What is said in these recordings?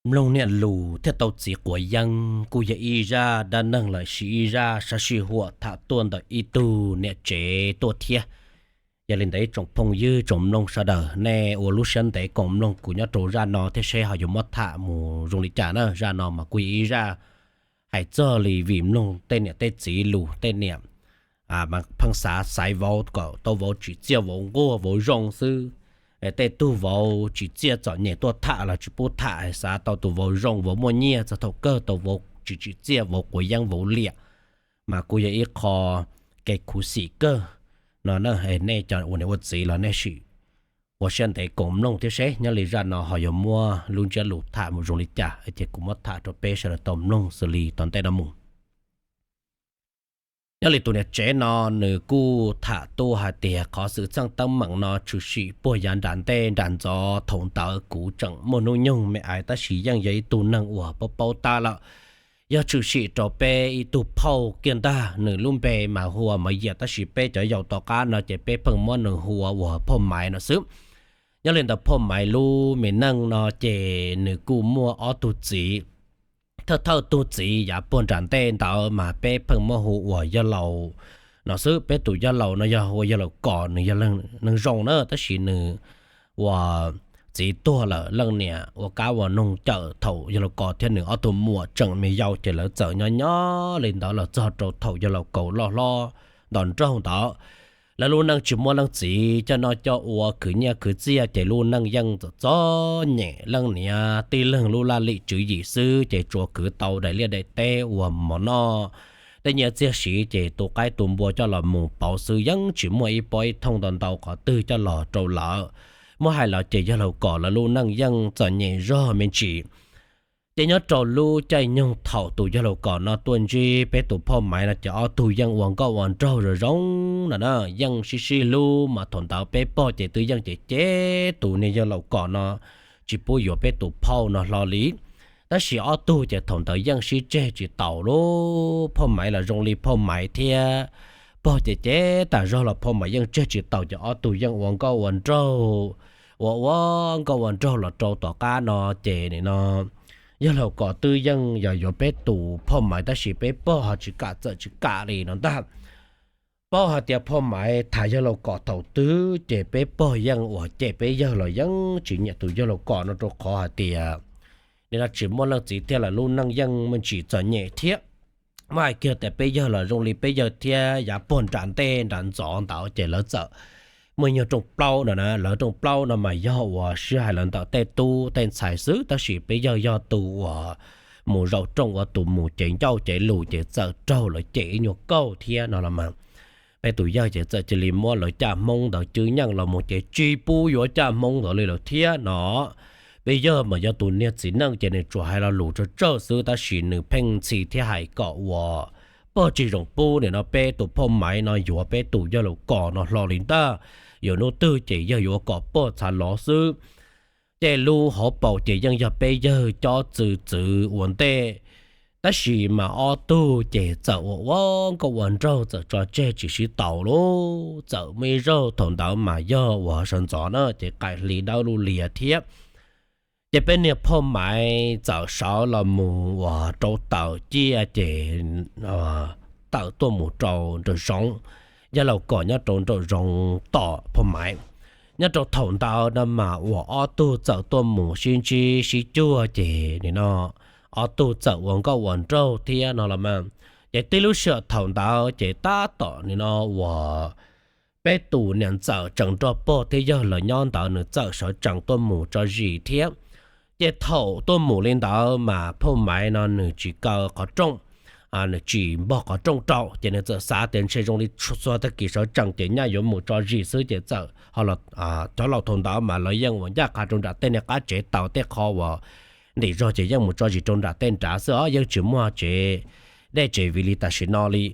Mloog niam lus thiaj tau txiv quav yeeb kuj yog ib zaj dab neeg los sis ib zaj sab sij huam tham tuaj ntawm ib tug niam tsev tuaj thiab. Yog li ntawd ib tsoom phooj ywg tsoom mloog sawv daws, nej ua lub siab ntev koom mloog kuv nyob rau zaj no thiab seb ho yuav muab tham mus zoo li cas na. Zaj no mas kuj yog ib zaj hais txog li vim mloog tej niam tej txiv lus, tej niam pheej xav xaiv vauv kom tau vauv tsim txiaj vauv nquag vauv zoo xwb. Tej tug vauv tsim txiaj txom nyem tuaj tham los tsis pub tham, xav tau tus vauv zoo vauv muaj nyiaj, txog thaum kawg tau vauv tsis tsim txiaj vauv quav yeeb vauv liam. Mas kuj yog ib qho kev khuv xim kawg no. Nej cov ua niam ua txiv los nej sim ua siab ntev koom mloog thiab seb nyob li zaj no ho yuav muab lub ntsiab lus tham mus zoo li cas, ces kuv muab tham rau peb sawv daws tau mloog xws li tom ntej no mus. Nyob li tus niam tsev no nws kuj tham tuaj hais tias qhov xwm txheej teeb meem no tshwm sim puag yav nram ntej nram ntxov, thaum ntawd kuv tseem muaj hnub nyoog me ais tab sis yeej yog ib tug neeg uas paub paub tab lawm. Yog tshwm sim rau peb ib tug phauj kiag ntag, nws lub npe mas hu ua Maiv Yias tab sis peb cov yaus tom qab no ces peb pheej muab nws hu ua phauj Maiv no xwb. Nyob li ntawd phauj Maiv lub me neej no ces nws kuj muaj ob tug txiv. Thawj thawj tug txiv yav puag nram ntej ntawd mas peb pheej muab hu ua yawg laus no xwb. Peb tus yawg laus no yog ua yawg laus Kos, nws yog neeg zoo na tab sis nws ua txiv tuag lawm, leej niam ua kab ua noog cawm thaum yawg laus Kos thiab nws ob tug muam tseem me yau ces lawv txawm nyob nyob li ntawd los txog rau thaum yawg laus Kos loj hlob nto nraug ntawd. Lawv lub neej tsis muaj leej txiv coj noj coj ua khwv nyiaj khwv txiaj ces lub neej yeej txom txom nyem, leej niam tij leeg lub laj lim tswv yim xwb ces tsuas khwv tau daim liaj daim teb ua mov noj, tej nyiaj txiag siv ces tu qaib tu npua coj los mus pauv xwb, yeej tsis muaj ib pob ib thooj ntau ntau qhov twg coj los rau lawv. Muab hais los ces yawg laus Kos lawv lub neej yeej txom nyem zog me ntsis. Ces nyob rau lub caij nyoog thaum tus yawg laus Kos no tuaj ntsib peb tus phauj Maiv no ces ob tug yeej ua nkauj ua nraug zoo zoo no na, yeej sib sib hlub mas thaum ntawd peb pog ces twb yeej cem cem tus niag yawg laus Kos no tsis pub yuav peb tus phauj no hlo li. Tab sis ob tug ces thaum ntawd yeej sib tseg tsis taus lauj, phauj Maiv los zoo li phauj Maiv thiab, pog ces cem tas zog los phauj Maiv yeej tseg tsis taus ces ob tug yeej ua nkauj ua nraug, ua ua nkauj ua nraug los rau tom qab no ces nim no yawg laus Kos twb yeej yog yuav peb tus phauj Maiv tab sis peb pog ho tsis kam txawm tsis kam li no ntag. Paub hais tias phauj Maiv tham yawg laus Kos thaum twg ces peb pog yeej uas cem peb yawg los yeej tsis nyiam tus yawg laus Kos no rau qhov hais tias nim no tsis muaj leej txiv thiab lawv lub neej yeej me ntsis txom nyem thiab. Muab hais kiag tias peb yawg los zoo li peb yawg thiab yav puag nram ntej nram ntxov ntawd ces lawv txawm muaj nyuag rooj plaub no na, lawv rooj plaub no mas yog uas sib hais los ntawm tej tub tej ntxhais xwb tab sis peb yawg yog tus uas mus zaum rooj ua tus mus cev ncauj cev lus ces txawm raug lawv cem ib nyuag kauj thiab no los mas. Peb tus yawg ces txawm cia li muab lawv caj Hmoob ntawd cwb nyeej los mus ces tsis pub yuav caj Hmoob ntawd li lawm thiab no. Peb yawg mas yog tus niag txiv neej ces nws tsuas hais lo lus tsawg tsawg xwb tab sis nws pheej ntxhi thiab hais kom uas pog tsis zoo pub nim no peb tus phauj Maiv no yuav peb tus yawg laus Kos no hlo li ntag. Yuav hnub twg ces yawg yuav kom pog txhav lov xwb. Ces lub hauv paus ces yeej yog peb yawg cob txwv txwv ua ntej. Tab sis mas ob tug ces txawm ua ua nkauj ua nraug txawm tso tseg tsis sib taus lauj. Txawm muaj ib zaug thaum ntawd mas yog uas sawv ntxov na ces qaim hli dawb lub lias thiab. Ces peb niag phauj Maiv txawm sawv los mus uas rau tawm ciaj ces tawm tuaj mus rau nraum zoov. Yawg laus Kos nyob rau nraum zoov tom phauj Maiv. Nyob rau thaum ntawd no mas uas ob tug txawm tuaj mus sib ntsib sib cuag ces nim no ob tug txawm ua nkauj ua nraug thiab no los mas. Ces tib lub sij hawm thaum ntawd ces tab tom nim no uas peb tus niam ntxawm tseem nrog pog thiab yawg lawv nyob ntawd nws txawm sawv tsees tuaj mus tso zis thiab. Ces thaum tuaj mus li ntawd mas phauj Maiv no nws tsis kaw qhov rooj, nws tsis npog qhov rooj rau ces nws txawm xav tias ntshe zoo li txhua tag kis sawv tsees ces nyaj yuav mus tso zis xwb ces txawm ho los, cov laus thaum ntawd mas lawv yeej uas ncaj qha rau nram tej niag qab tsev taws tej qho uas ntim zog ces yeej mus tso zis rau nram tej nrad xwb os, yeej tsis muaj tsev dej tsev viv li tam sim no li.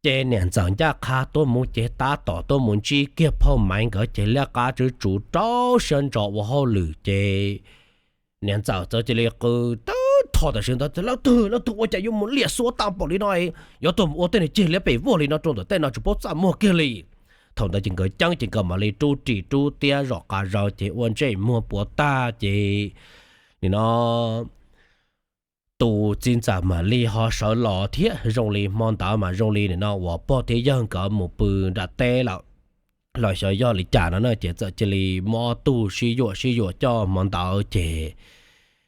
Ces niam ntxawm ncaj qha tuaj mus ces tab tom tuaj mus ntsib kiag phauj Maiv nkawd ces liab qab tswb tsuv rau siab ntso ua hauj lwm ces niam ntxawm txawm cia li qw tawg tho tam sim ntawd, Leej twg, leej twg ua cas yuav mus liam xuav tag npaum li no, yuav tuaj mus ua tej niag ceg liab pem vuag li no rau ntawm tej no tsis paub txaj muag kiag li. Thaum ntawd ces nkawd ceeb ces nkawd mam li rub ris rub tiab zom qas zaws ces ua ntsej muag puas tag ces nim no tus txiv ntxawm mam li ho sawv los thiab. Zoo li hmo ntawd mas zoo li nim no uas pog thiab yawg nkawd mus pw nram teb lawm, los xyov yog li cas no na, ces txawm cia li muab ob tug sib yuam sib yuam coj hmo ntawd ces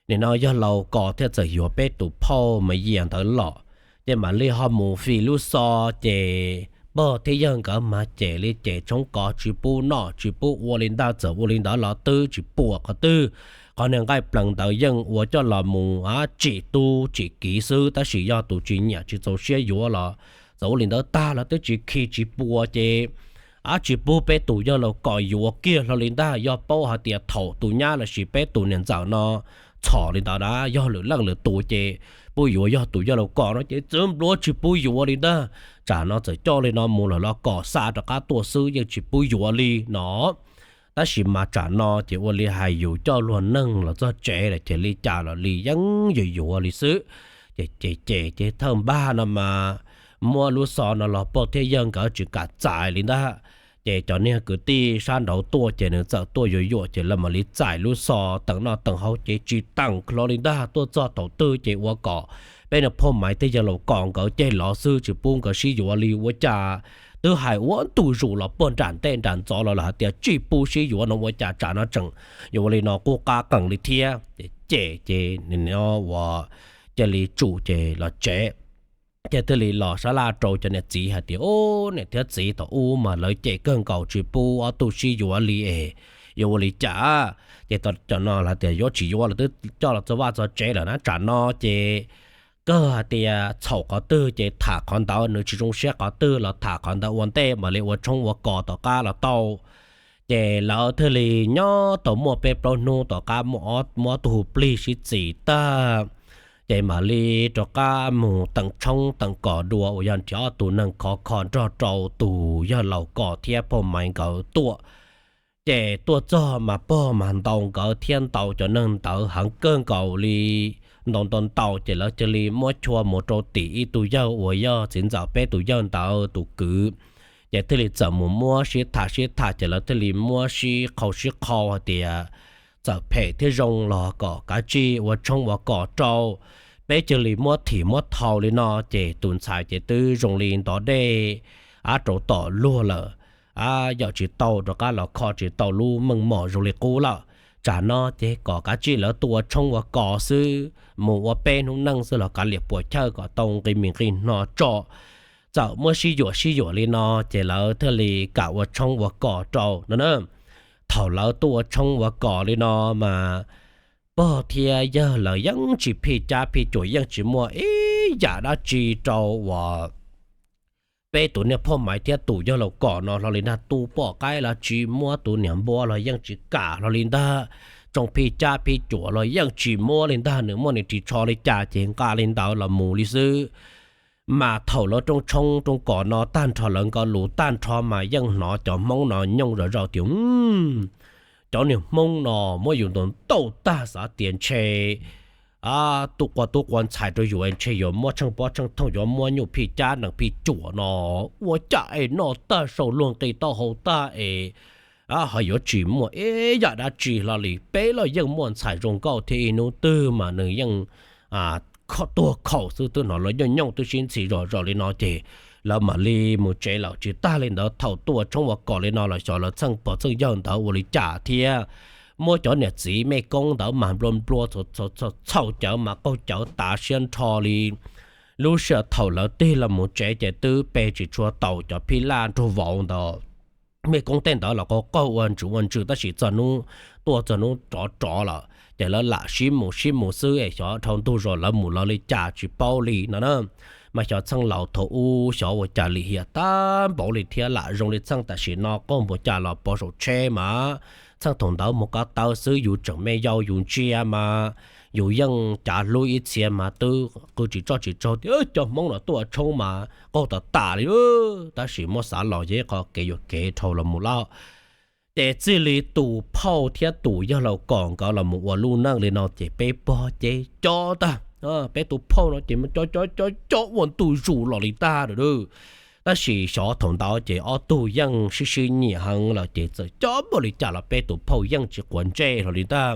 nim no yawg laus Kos thiaj txawm yuav peb tus phauj Maiv Yias ntawd los, ces mam li ho mus fij lub xov ces pog thiab yawg nkawd mas cem li cem tshoob kos tsis pub noj tsis pub ua li ntag. Txawm ua li ntawd los twb tsis puas qhov twg. Qhov niag nqaij plees ntawd yeej ua coj los mus tsim tub tsim kiv xwb, tab sis yog tus tsis nyiam tsis txaus siab yuav los txawm ua li ntawd tag los twb tsis khi tsis puas ces tsis pub peb tus yawg laus Kos yuav kiag hlo li ntag. Yog paub hais tias thaum tus nyab los sis peb tus niam ntxawm no txhom li ntawd na, yog lwm leej lwm tus ces pub yuav, yog tus yawg laus Kos no ces txwv npluav tsis pub yuav li ntag. Tsam no txawm coj li no mus lawm los Kos xa rov qab tuaj xwb yeej tsis pub yuav li no. Tab sis mas tsam no ces ua li hais yus coj luag neeg los txog tsev lawm ces li cas los li yeej yuav yuav li xwb. Ces ces ces ces thawj npag no mas muab lub xov no los pog thiab yawg nkawd tsis kam txais li ntag. Ces cov niag kwv tij sab nraud tuaj ces nws txawm tuaj yuav yuam ces lawv mam li txais lub xov teem noj teem haus ces tsis teem hlo li ntag. Tuaj txog thaum twg ces ua kom peb niag phauj Maiv thiab yawg laus Kos nkawd ceg lov xwb tsis pub nkawd sib yuav li. Ua cas twb hais ua ntu zus los puag nram ntej nram ntxov los lawm hais tias tsis pub sib yuav no ua cas tsam no tseem yuav ua li no qub qab qees li thiab. Ces ces ces nim no uas cia li tsum ces los tsev. Ces thiaj li los sab laj rau cov niam txiv hais tias, Ub, niam thiab txiv, thaum ub mas lawv cem kawg nkaus tsis pub ob tug sib yuav li es yuav ua li cas? Ces cov no hais tias yuav tsis yuav los twb coj los txog vaj txog tsev lawm na, tsam no ces kawg hais tias txhaum qhov twg ces tham qhov ntawd, nws tsis zoo siab qhov twg los tham qhov ntawd ua ntej mam li ua tshoob ua kos tom qab los tau. Ces lawv thiaj li nyob tau muaj peb plaub hnub tom qab muab ob tug hu plig sib txis tag, ces mam li rov qab mus teem tshoob teem kos dua uas yog nrhiav ob tug neeg khov kho nrog rau tus yawg laus Kos thiab phauj Maiv nkawd tuaj. Ces tuaj txog mas pog mas ntaus nkawd thiab ntaus cov neeg ntawd heev kawg nkaus li, ntaus ntaus ntaus ces lawv cia li muab chua mus rau tim ib tug yawg uas yog txiv ntxawm peb tus yawg ntawd tus kwv. Ces thiaj li txawm mus muab sib tham sib tham ces lawv thiaj li muab sib qhau sib qhau hais tias txawm phem thiab zoo los kom kav tsij ua tshoob ua kos rau, peb cia li muab thim muab thau li no. Ces tus ntxhais ces twb zoo li ntov dej ab rau tom luag lawm, ab yam tsis tau rov qab los kho tsis tau lub meej mom zoo li qub lawm. Tsam no ces kom kav tsij lawv tuaj ua tshoob ua kos xwb, mus ua peb hnub neej xwb los kav liam puas chawj kom tau nqi mis nqi hno tso. Txawm muab sib yuam sib yuam li no ces lawv thiaj li kam ua tshoob ua kos rau no na. Thaum lawv tuaj ua tshoob ua kos li no mas pog thiab yawg lawv yeej tsis phij cab phij cuam, yeej tsis muaj ib yam dab tsi rau uas peb tus niag phauj Maiv thiab tus yawg laus Kos no hlo li ntag. Tu pom qaib los tsis muab, tus niam npua los yeej tsis kam hlo li ntag, tsoo phij cab phij cuam los yeej tsis muab li ntag. Nws muaj nws ris tsho li cas ces nqa li ntawd los mus li xwb. Mas thaum lawv rooj tshoob rooj kos no tag nrho, lawv nkawd lus tag nrho mas yeej hnov cov Hmoob no nyooj zom zaws tias, Cov niag Hmoob no muab yus ntaus ntaus tag xav tias ntshe tuaj qua tub qua ntxhais rau yus es ntshe yuav muab tsheej pob tsheej thooj, yuav muab nyuj phij cab nees phij cuam no. Ua cas es noj tag sau luag nqi taub hau tag es ho yuav tsis muaj ib yam dab tsi hlo li. Peb los yeej muaj ntxhais zoo nkauj thiab ib hnub twg mas nws yeej tuag khaum xwb. Twb hnov lawv nyooj nyooj twb sib ntxhi zom zaws li no ces lawv mam li mus tsev lawm. Tsis tag li ntawd, thaum tuaj ua tshoob ua kos li no los xyov lawv txheej pog txheej yawg ntawd ua li cas thiab muab cov niam txiv mej koob ntawd mas nplua nplua txhaum cawv mas qaug cawv tas siab nrho li. Lub sij hawm thaum lawv tig los mus tsev ces twb pe tsis tshua tau cov phij laj nraug vauv ntawd. Mej koob tej ntawd los qaug qaug ua ntsws ua ntsws tab sis txog hnub tuaj txog hnub rov rov lawm ces lawv lam sib mus sib mus xwb es xyov dhau ntug zos lawv mus lawv li cas tsis paub li no na. Mas xyov txheej laus thaum ub xyov ua cas lim hiam tag npaum li thiab lam zoo li txheej tam sim no qaug npaum cas los pov saum tsheb mas txheej thaum ntawd mus ko taw xwb, yus tseem me yau yus ntsia mas yus yeej cav hlub ib txhia mas twb qw tsis tso tsis tsaug tias cov Hmoob no tuaj ua tshoob mas qaug tas tas li. Tab sis muab xav los yog ib qho kev yuam kev dhau los mus lawm. Ces txij li tus phauj thiab tus yawg laus Kos nkawd los mus ua lub neej li no ces peb pog ces cob tag, peb tus phauj no ces cob cob cob cob ua ntu zus los li tag lawm. Tab sis xyov thaum ntawd ces ob tug yeej sib sib nyiam heev lawm ces txawm cob npaum li cas los peb tus phauj yeej tsis quav ntsej hlo li ntag.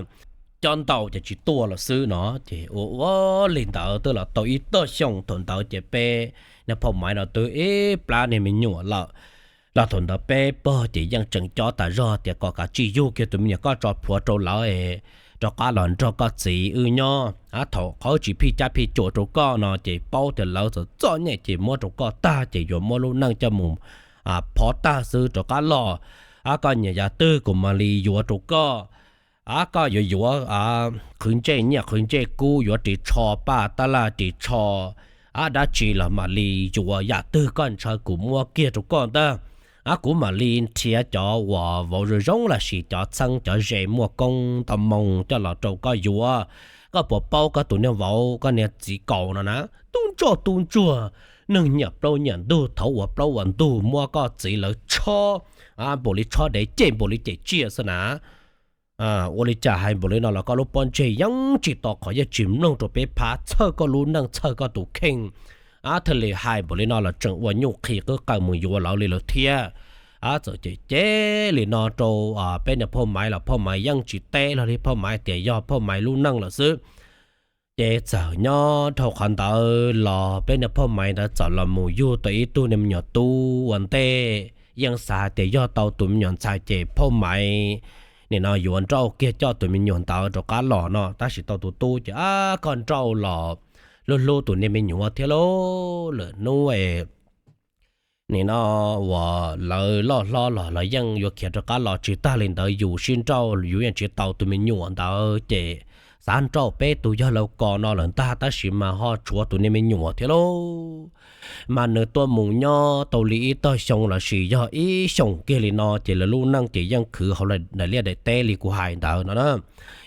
cob ntau ces tsis tuaj lawm xwb no. Ces ua ua li ntawd twb los tau ib tog xyoo, thaum ntawd ces peb niag phauj Maiv no twb ib plab niag me nyuam lawm. Los thaum ntawd peb pog ces yeej tseem cob tas zog tias kom kav tsij yug kiag tus me nyuam koj tso plhuav rau lawv, rov qab los nrog koj txiv wb nyob. Thaum qhov tsis phij cab phij cuam rau koj no ces paub tias lawv txom txom nyem ces muab rau koj tag ces yuav muab lub neej coj mus phov tag xwb, rov qab los, koj nyiam yav twg kuv mam li yuav rau koj. Koj yuav yuav qhwv ntsej nyiaj qhwv ntsej kub, yuav ris tsho paj tab laj ris tsho dab tsi los mam li yuav, yam twg koj ntshaw kuv muab kiag rau koj ntag. Kuv mam li nrhiav cov uas vauv zoo zoo los sis cov txheeb cov ze muaj koob ntau moo coj los rau koj yuav. Koj puas paub koj tus niag vauv koj niag txiv kaus no na, tub ntsoj tub ntsuag, neeg nyiam plaub nyiam ntug, thaum ua plaub ua ntug muab koj txiv lawv tshob npaum li tshob dev, cem npaum li cem tsiaj xwb na. Ua li cas hais npaum li no los koj lub pob ntseg yeej tsis tau qhov yeej tsis mloog rau peb phab, txhawj koj lub neej txhawj koj tus kheej. Thiaj li hais npaum li no los tseem ua nyuj qhi qwb qaws mus yuav lawv li lawm thiab. Txawm cem cem li no rau peb niag phauj Maiv los phauj Maiv yeej tsis teb los li, phauj Maiv tias yog phauj Maiv lub neej lawm xwb. Ces txawm nyob dhau qhov ntawd los peb niag phauj Maiv ntawd txawm los mus yug tau ib tug niag me nyuam tub ua ntej. Yeej xav hais tias yog tau tus me nyuam ntxhais ces phauj Maiv nim no yuav nrauj kiag coj tus me nyuam ntawd rov qab los no, tab sis tau tus tub ces koj nrauj los hlub hlub tus niag me nyuam thiab lauj. Lwm hnub nim no uas lawv loj hlob los lawv yeej yuav khiav rov qab los. Tsis tag li ntawd yus sib nrauj yus yeej tsis tau tus me nyuam ntawd ces xav nrauj peb tus yawg laus kos no lawm ntag, tab sis mas ho tshuav tus niag me nyuam thiab lauj. Mas nws tuaj mus nyob tau li ib tog xyoo los sis yog ib xyoos kiag li no ces lawv lub neej ces yeej khwv hauv daim liaj daim teb li kuv hais ntawd no na.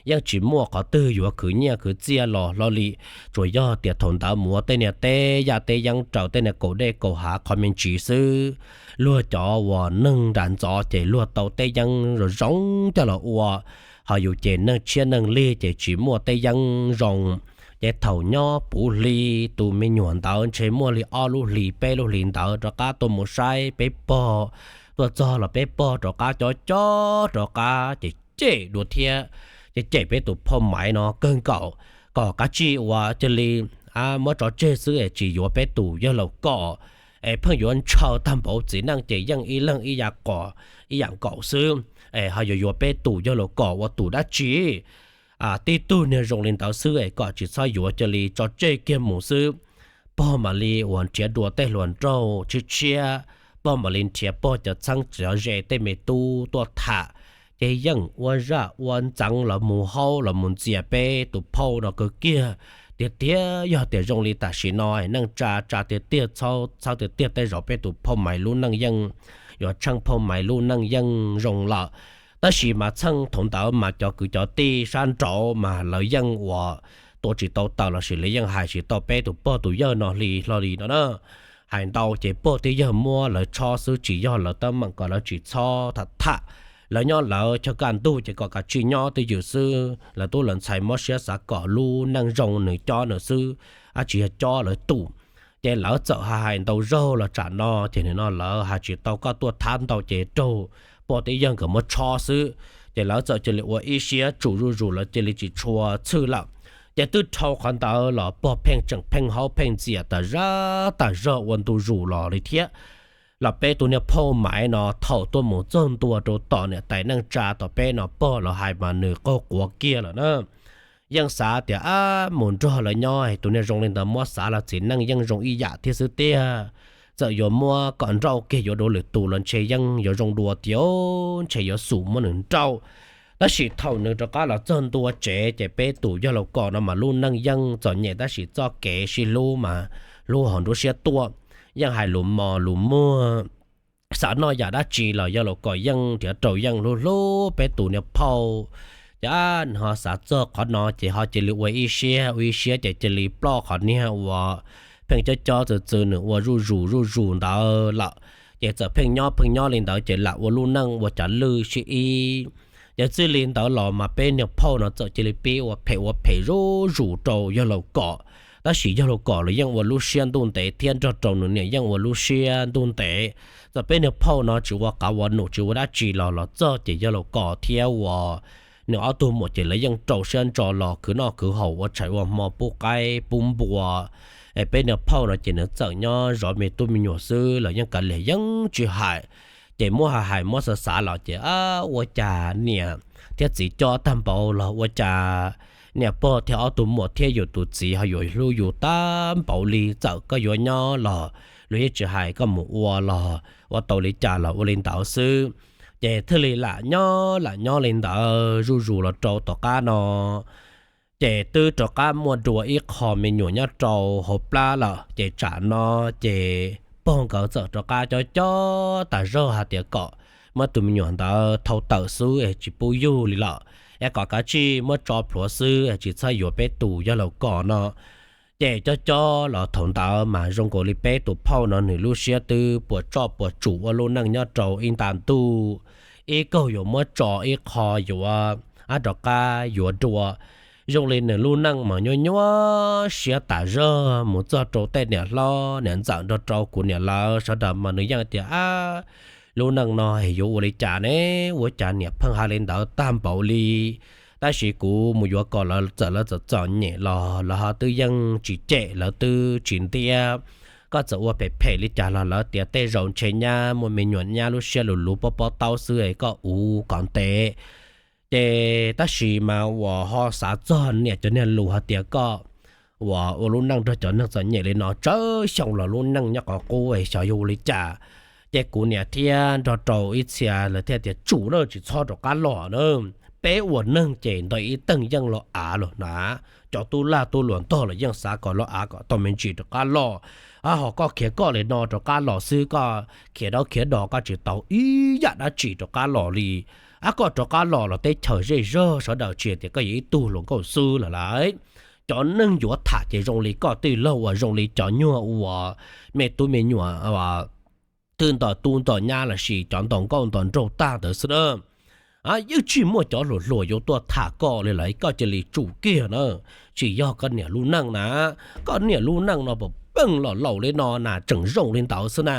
Yeej tsis muaj qhov twg yuav khwv nyiaj khwv txiaj los hlo li, tsuas yog tias thaum ntawd mus ua tej niag teb yaj teb yeeb raws tej niag kaum dej kaum hav qhov me ntsis xwb. Luag cov uas neeg nram ntxov ces luag tau teb yeeb zoo zoo coj los ua, ho yus ces neeg tshiab neeg lig ces tsis muaj teb yeeb zoo. Ces thaum nyob puv hli, tus me nyuam ntawd ntshe muaj li ob lub hlis peb lub hlis ntawd rov qab tuaj mus saib peb pog, tuaj txog los peb pog rov qab cob cob rov qab ces cem dua thiab. Ces cem peb tus phauj Maiv no kawg nkaus, kom kav tsij ua cia li muab tso tseg xwb es tsis yuav peb tus yawg laus kos, es pheej yuav ntshaw tag npaum txiv neej ces yeej ib leeg ib yam kos ib yam nkaus xwb, es ho yuav yuav peb tus yawg laus kos ua tus dab tsi. Tib tug niag zoo li ntawd xwb es kom tsis txhob yuav, cia li tso tseg kiag mus xwb. Pog mam li uas nrhiav dua tej hluas nraug tshiab tshiab, pog mam li nrhiav pog cov txheeb cov ze tej me tub tuaj tham, ces yeej ua zaj ua ntxeev los mus haub los mus ntxias peb tus phauj no kawg kiag. Tiag tiag yog tias zoo li tam sim no neej tsa tsa tiag tiag, txhawj tiag tiag tej zaum peb tus phauj Maiv lub neej yeej yuav tsheej phauj Maiv lub neej yeej zoo lawm. Tab sis mas txheej thaum ntawd mas cov kwv cov tij sab nraud mas lawv yeej uas tuav tsis tau taws los sis lawv yeej hais tsis tau peb tus pog tus yawg no hlo li no na. Hais ntau ces pog thiab yawg muab lawv tshob xwb, tsis yog lawv teeb meem, kom lawv tsis txhob tham tham. Lawv nyob lawv chaw kaj ntug ces kom kav tsij nyob twj ywm xwb, lawv tub lawv ntxhais mob siab xav kom lub neej zoo nws cob nws xwb, tsis yog cob lawv tus. Ces lawv txawm hais ntau zaug los tsam no ces nim no lawv hais tsis tau koj tuaj thab ntau ces raug pog thiab yawg nkawd muab tshob xwb. Ces lawv txawm cia li ua ib siab tsum zuj zus, lawv cia li tsis tshua txhwj lawm. Ces twb dhau qhov ntawd los pog pheej tseem pheej haub pheej ntxias tas zaj tas zog ua ntu zus los li thiab. Los peb tus niag phauj Maiv no thaum tuaj mus txog ntua rau tom niam tais neej tsa tom peb no, pog los hais mas nws qaug quav kiag lawm na. Yeej xav tias ab mus nrog lawv nyob tus niag zoo li ntawd muab xav los txiv neej yeej zoo ib yam thiab xwb tiag. Txawm yuav muab kom nrauj kiag yuav dua lwm tus los ntshe yeej yuav zoo dua tiag, ntshe yuav xum muab nws nrauj. Tab sis thaum nws rov qab los txog ntua tsev ces peb tus yawg laus kos no mas lub neej yeej txom nyem tab sis txoj kev sib hlub mas hlub hauv nruab siab tuaj, yeej hais lus mos lus muag, xav noj yam dab tsi los yawg laus kos yeej nrhiav rau, yeej hlub hlub peb tus niag phauj. Ces nws ho xav txog qhov no ces ho cia li ua ib siab ua ib siab ces cia li ploj qhov niag uas pheej cob cob txwv txwv nws ua zuj zus zuj zus ntawd lawm. Ces txawm pheej nyob pheej nyob li ntawd ces lam ua lub neej ua cav lwj sib ib. Ces txij li ntawd los mas peb niag phauj no txawm cia li pib ua phem ua phem zuj zus rau yawg laus kos. Tab sis yawg laus kos los yeej ua lub siab ntuj ntev thiab nrog rau nws niam yeej ua lub siab ntuj ntev. Txawm peb niag phauj no tsis ua qav ua num tsis ua dab tsi los los txog ces yawg laus kos thiab uas nws ob tug muam ces lawv yeej rau siab ntso los khwv noj khwv haus ua tshais ua hmo pub qaib pub npua. Es peb niag phauj no ces nws txawm nyob zov me tub me nyuam xwb los yeej kav liam yeej tsis hais. Ces muab hais hais muab xav xav los ces ua cas niam thiab txiv cob tag npaum los ua cas niam pog thiab ob tug muam thiab yus tus txiv ho yuav hlub yus tag npaum li, txawm koj yuav nyob los luag yeej tsis hais, koj mus ua los ua tau li cas los ua li ntawd xwb. Ces thiaj li lam nyob lam nyob li ntawd zuj zus los rau tom qab no ces twb rov qab muaj dua ib qho me nyuam nyob rau hauv plab lawm. Ces tsam no ces pog nkawd txawm rov qab cob cob tas zog hais tias kom muab tus me nyuam ntawd thau tawm xwb es tsis pub yug li lawm, es kom kav tsij muab tso plhuav xwb es tsis txhob yuav peb tus yawg laus ko no. Ces cob cob los thaum ntawd mas zoo nkaus li peb tus phauj no nws lub siab twb puas tsoj puas tsum ua lub neej nyob rau ib nta ntuj, ib kaug yuav muab tso ib qho yuav ab rov qab yuav dua. Zoo li nws lub neej mas nyuaj nyuaj siab tas zog mus txog rau tej niam hlob niam ntxawm nrog rau kuv niam lawv sawv daws mas nws yeej tias ab, lub neej no yuav ua li cas ne, ua cas niam pheej hais li ntawd tag npaum li. Tab sis kuv mus yuav kom lawv txawm lawv txom txom nyem los lawv ho twb yeej tsis cem, lawv twb tsis ntiab. Koj txawm ua phem phem li cas los lawv tias tej zaum ntshe nyab muaj me nyuam nyab lub siab lus luv pob pob taub xwb es koj uv kom ntev. Ces tab sis mas uas ho xav txog niam cov niag lus hais tias koj uas ua lub neej nrog cov neeg txom nyem li no tsawg xyoo los lub neej nyob qhov qub es xyov yuav ua li cas. Ces kuv niam thiab nrog rau ib txhia lawv thiaj tias tsum na, tsis txhob rov qab los na. Peb ua neeg ces ntawm ib teeg yeej los av los na, cov tub lag tub luam ntog los yeej xav kom los av kom tau me ntsis rov qab los. Ab, ho koj khiav koj li no rov qab los xwb, koj khiav dawb khiav do koj tsis tau ib yam dab tsi rov qab los li. Ab, koj rov qab los los teb chaws zej zog sawv daws tsis tias koj yog ib tug hluas nkauj xwb lawm lauj. Cov neeg yuav tham ces zoo li koj tij laug uas zoo li cov nyuag uas me tub me nyuam twb nto tub nto nyab los sis cov nto nkauj nto nraug tag ntawd xwb na. Yeej tsis muaj cov hluas hluas yuav tuaj tham koj li lawm, koj cia li tsum kiag na. Tsis yog koj niam lub neej na, koj niam lub neej no puas peej los laus li no na, tseem zoo li ntawd xwb na.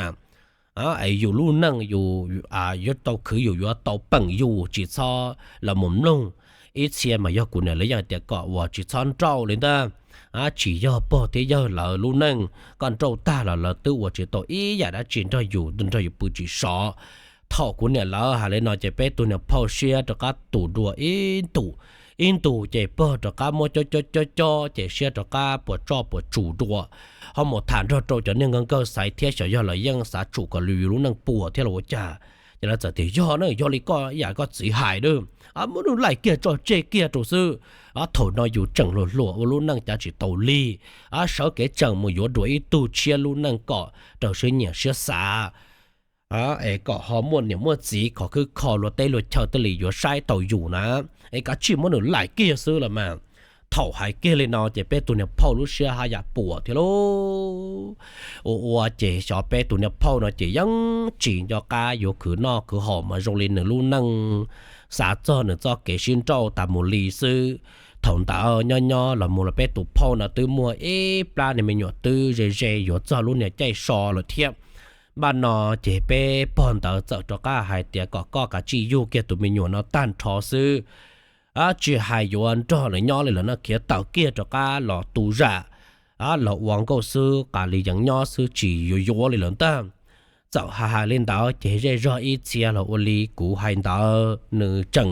Es yus lub neej yus yuav tau khwv, yus yuav tau peem yus, tsis txhob los mus mloog. Ib txhia mas yog kuv niam lawv yeej tias kom uas tsis txhob nrauj li ntag. Tsis yog pog thiab yawg lawv lub neej, koj nrauj tag los lawv twb ua tsis tau ib yam dab tsi nrog yus, nrog yus pw tsis sov. Thaum kuv niam lawv hais li no ces peb tus niam phauj siab rov qab tus dua ib ntus, ib ntus ces pog rov qab muab cob cob cob cob ces siab rov qab puas tsoj puas tsum dua. Ho mus tham nrog rau cov niag nkawg nkawg xaiv thiab xyov yog lawv yeej xav tsum kom yus lub neej puas thiab los ua cas. Ces lawv txawm tias yog na, yog li koj ib yam koj txiv hais na, muab nws laim kiag tso tseg kiag rau xwb. Thaum no yus tseem hluas hluas ua lub neej cav tsis tau lig, sawv kev tseem mus yuav dua ib tug tshiab lub neej kom raws siab nyiam siab xav. Es kom ho muaj niam muaj txiv khov khwb kho luag teb luag chaw thiaj li yuav saib tau yus na. Es kav tsij muab nws laim kiag xwb los mas. Thaum hais kiag li no ces peb tus niam phauj lub siab haj yam puas thiab lauj. Ua ua ces xyov peb tus niam phauj no ces yeej tsis nco qab yuav khwv noj khwv haus mas zoo li nws lub neej xav txog nws txoj kev sib nrauj tas mus li xwb. Thaum ntawd nyob nyob los mus los peb tus phauj no twb muaj ib plab niag me nyuam twb ze ze yuav txog lub niag caij so lawm thiab. Npaj no ces peb pog ntawd txawm rov qab hais tias kom koj kav tsij yug kiag tus me nyuam no tag nrho xwb. Tsis hais yuav nrog lawv nyob li lawm no, khiav tawm kiag rov qab los tu zam los ua nkauj xwb, qas li yeev nyob xwb tsis yuav yuav li lawm ntag. Txawm hais hais li ntawd ces zej zog ib txhia los ua li kuv hais ntawd nws tseem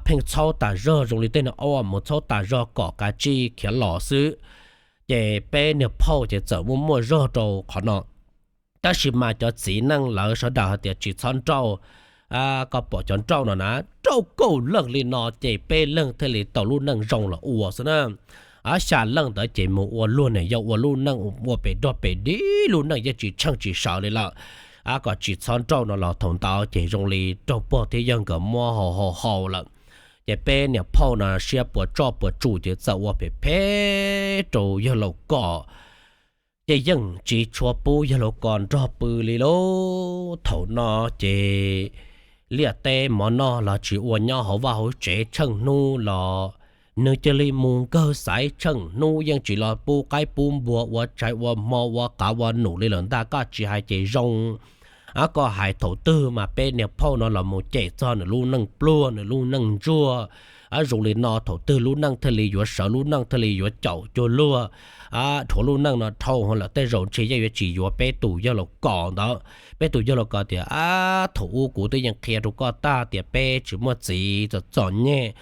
pheej txhaub tas zog zoo li tej niag aub mus txhaub tas zog kom kav tsij khiav los xwb. Ces peb niag phauj ces txawm muaj muaj zog rau qhov no. Tab sis mas cov txiv neej lawv sawv daws hais tias tsis txhob nrauj. Koj pom cov nrauj no na, nrauj kaum leej li no ces peb leeg thiaj li tau lub neej zoo los ua xwb na. Xya leej ntawd ces mus ua luag niam yau ua lub neej ua pem dog pem dig, lub neej yeej tsis tsheej tsis sawv li lawm. Kom tsis txhob nrauj no los thaum ntawd ces zoo li raug pog thiab yawg nkawd muab hau hau hau lawm. Ces peb niam phauj no siab puas tsoj puas tsum ces txawm ua phem phem rau yawg laus ko, ces yeej tsis tshua pub yawg laus ko nrog pw li lauj. Thaum no ces liaj teb mov noj los tsis ua nyob hauv vaj hauv tsev, tsheej hnub los nws cia li mus nkawg xaiv, tsheej hnub yeej tsis los pub qaib pub npua ua tshais ua hmo ua qav ua num li lawm ntag. Koj tsis hais ces zoo Koj hais thaum twg mas peb niag phauj no los mus cem txog nws lub neej pluag nws lub neej ntsuag, zoo li no thaum twg lub neej thiaj li yuav sawv lub neej thiaj li yuav caum cuag luag. Rhuav lub neej no dhau lawm tej zaum ntshe yeej yuav tsis yuav peb tus yawg laus ko ntawd. Peb tus yawg laus ko tias, Ab, thaum ub kuv twb yeej qhia rau koj tag tias peb tsis muaj txiv txom txom nyem.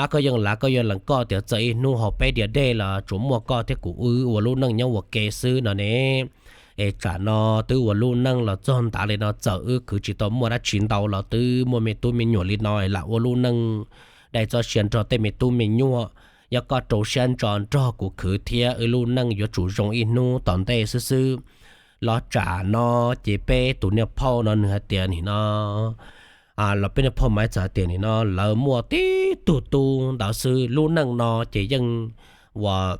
Ab, koj yeej lav koj yeej lees koj tias txawm ib hnub haus peb diav dej los tsuas muaj koj thiab kuv wb ua lub neej nyob ua ke xwb no ne. Es tsam no twb ua lub neej los txog ntav li no, txawm wb khwv tsis tau muaj dab tsi ntau los twb muaj me tub me nyuam li no lam ua lub neej dai txoj sia nrog tej me tub me nyuam. Yog koj rau siab ntso nrog kuv khwv thiab wb lub neej yuav tsum zoo ib hnub tom ntej xwb xwb. Los tsam no ces peb tus niag phauj no nws hais tias nim no los peb niag phauj Maiv txawm hais tias nim no lawv muaj tib tug tub ntawd xwb, lub neej no ces yeej uas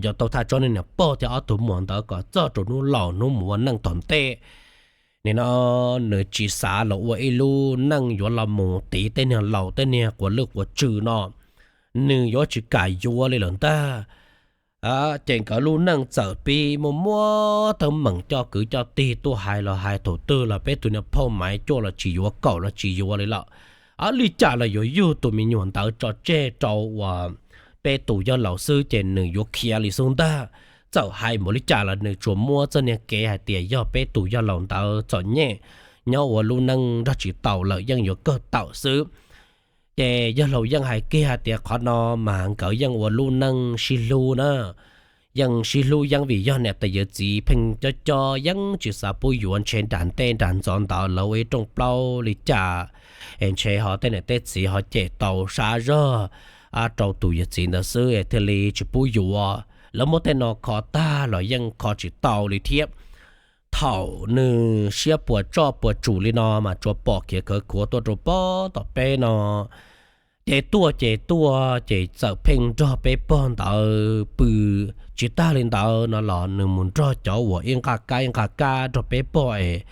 yuav tau thaj tsam niag niam pog thiab ob tug muam ntawd kom txog rau hnub laus hnub mus ua neej tom ntej. Nim no nws tsis xav los ua ib lub neej yuav los mus tiv tej niag laus tej niag quas lwj quas tsw no, nws yuav tsis kam yuav li lawm ntag. Ces nkawd lub neej txawm pib muaj muab teeb meem coj kwv coj tij tuaj hais los hais thaum twg los peb tus niag phauj Maiv cuaj los tsis yuav, kaum los tsis yuav li lawm. Li cas los yuav yug tus me nyuam ntawd tso tseg rau uas peb tus yawg laus xwb ces nws yuav khiav li xwb ntag. Txawm hais npaum li cas los nws tsuas muab txoj niag kev hais tias yog peb tus yawg laus ntawd txom nyem, nyob ua lub neej nrog tsis tau lawm yeej yuav kawg tawm xwb. Ces yawg laus yeej hais kiag hais tias qhov no mas nkawd yeej ua lub neej sib hlub na, yeej sib hlub yeeb vim yog niam tais yawm txiv pheej cob cob yeeb tsis xav pub yuav, ntshe nram ntej nram ntxov ntawd lawv ua ib rooj plaub li cas es ntshe ho tej niam tej txiv ho cem tau sab zog rau tus yawm txiv ntawd xwb es thiaj li tsis pub yuav. Lawv muab tej no kho tag los yeej kho tsis tau li thiab. Thaum nws siab puas tsoj puas tsum li no mas tsuas pom khiav khawv khuav tuaj rau pem tom peb no. Ces tuaj ces tuaj ces txawm pheej nrog peb pog ntawd pw tsis tag li ntawd no los nws mus nrog cov uas ib nqaj kab ib nqaj kab nrog peb pog es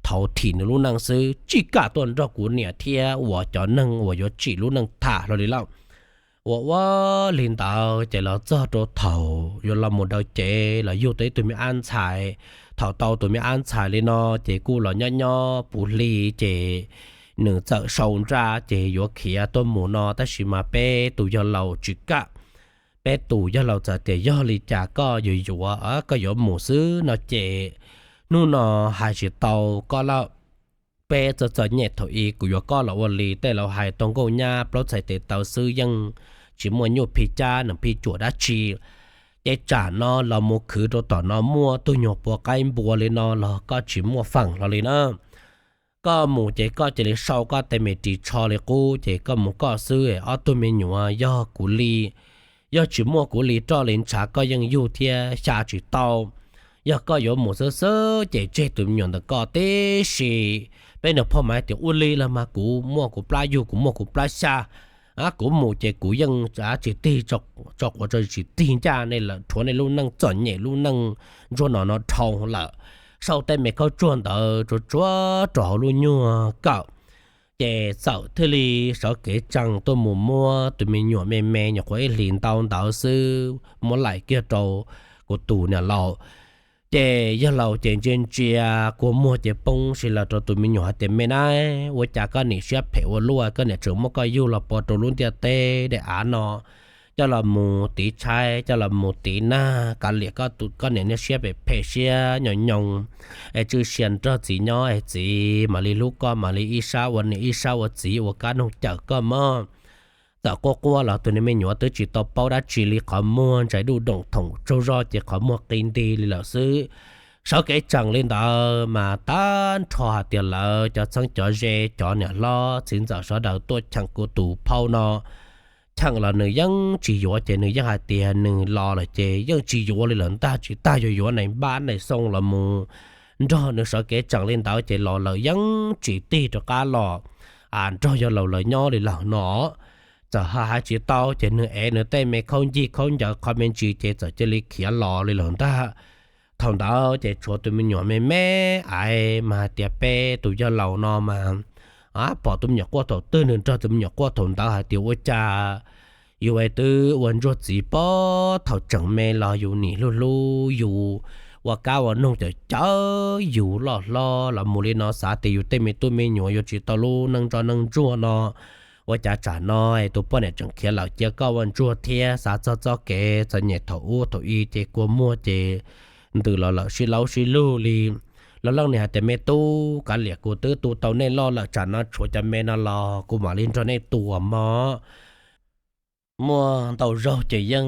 thauv thim nws lub neej xwb, tsis kam tuaj nrog kuv niam thiab uas cov neeg uas yuav tsim lub neej tham hlo li lawm. Ua ua li ntawd ces los txog rau thaum yuav los mus daws cev los yug tau ib tug me ab ntxhais. Thaum tau tus me ab ntxhais li no ces kuj los nyob nyob puv hli ces nws txawm sau nra ces yuav khiav tuaj mus no, tab sis mas peb tus yawg laus tsis kam. Peb tus yawg laus txawm tias yog li cas koj yuav yuav, koj yuav mus xwb no ces hnub no hais tsis tau koj lawm. Peb txom txom nyem thaum i kuv yuav koj los ua li tej laus hais tau nkauj nyab plaub txhais tes taw xwb yeej tsis muaj nyuj phij cab nws phij cuam dab tsi. Ces tsam no los mus khwv rau tom no muaj tug nyuag pua qaib npua li no los koj tsis muaj feem hlo li na. Koj mus ces koj cia li sau koj tej me ris tsho li qub ces koj mus koj xwb, ob tug me nyuam yog kuv li. Yog tsis muaj kuv li roj li ntshav koj yeej yug thiab xya tsis tau. Yog koj yuav mus xwb xwb ces tseg tus me nyuam ntawm koj tib si. Peb niag phauj mas tias ua li los mas kuv muaj kuv plab yug kuv muaj kuv plab xya. Kuv mus ces kuv yeej tsis tig tso quav tso tsis tig ncaj nej lawm, rhuav nej lub neej txom nyem lub neej ntsuag no no dhau lawm. Sau tej me khaub tsuag ntawd tsuav tsuav rau hauv lub nyuag kawm. Ces txawm thiaj li sawv kev tsees tuaj mus muab tus me nyuam me me nyuam qhuav ib hlis ntau ntawd xwb muab laim kiag rau kuv tus niam laus. Ces yawg laus ces ntsia ntsia kua muag ces poob si lawm rau tus me nyuam hais tias, Me na, ua cas koj nim siab phem ua luaj, koj niam tseem muab koj yug los pov rau lub ntiaj teb daim av no, coj los mus tiv tshaib, coj los mus tiv nag, kav liam koj niam niag siab phem phem siab nyoos nyoos es tswj sia nrog txiv nyob es txiv mam li hlub koj, mam li ib sab ua niam ib sab ua txiv ua kab noog cawm koj mog. Txawm quaj quaj los tus niag me nyuam twb tsis tau paub dab tsi li, qhov muag ntsais duj doom thoom tsaug zog ces qhov muag qi nti li lawm xwb. Sawv kev tsees li ntawd mas tag nrho hais tias lawv cov txheeb cov ze, cov niam hlob txiv ntxawm sawv daws tuaj cheem kuv tus phauj no. Cheem los nws yeej tsis yuav, ces nws yeej hais tias nws los lawm ces yeej tsis yuav li lawm ntag, tsis tas yuav yuav nais npab nais xoo los mus nrog nws sawv kev tsees li ntawd ces los lawm yeej tsis tig rov qab los nrog yawg laus lawv nyob li lawm no. Txawm hais tsis tau ces nws ev nws tej me khaub ncig khaub ncaws qhov me ntsis ces txawm cia li khiav los li lawm ntag. Thaum ntawd ces tshuav tus me nyuam me me aiv mas hais tias peb tus yawg laus no mas pom tus me nyuam quaj thaum twg nws nrog tus me nyuam quaj thaum ntawd hais tias ua cas yus es twb ua ntsuag txiv pob thaum tseem me los yus nim hlub hlub yus, ua kab ua noog cawm cawv yus loj hlob los mus li no, xav tias yus tej me tub me nyuam yuav tsis tau lub neej ntsoj neej ntsuag no. Ua cas tsam no tus poj niam tseem khiav lawm cia koj ua ntsuag thiab? Xav txog txoj kev txom nyem thaum ub thaum i ces kua muag ces ntws los lawm sib laub sib lug li. Los leej niam hais tias, Me tub, kav liam, kuv twb tu tau nej loj lawm, tsam no tshuav cov me no los kuv mam li nrog nej tua mog. Muaj ntau zaug ces yeej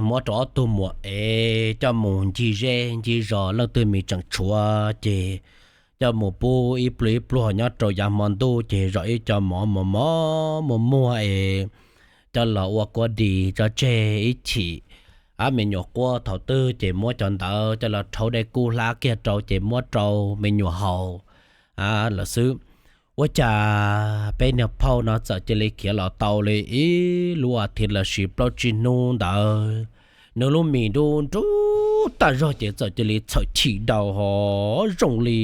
muab rau ob tug muam es coj mus ncig zej ncig zos, leej twg mis tseem tshuav ces coj mus pub ib pluag ib pluag nyob rau yav hmo ntuj ces zom ib co mov mos mos muag muag es coj los ua kua dis tso tseg ib chim. Ab, me nyuam quaj thaum twg ces muab cov ntawd coj los rhaub dej kub hlab kiag rau ces muab rau me nyuam haus lawm xwb. Ua cas peb niag phauj no txawm cia li khiav los tau li ib lub as thiv los sis plaub tsib hnub ntawd, nws lub mis nruj nruj tag zog ces txawm cia li txhawm chim daus ho zoo li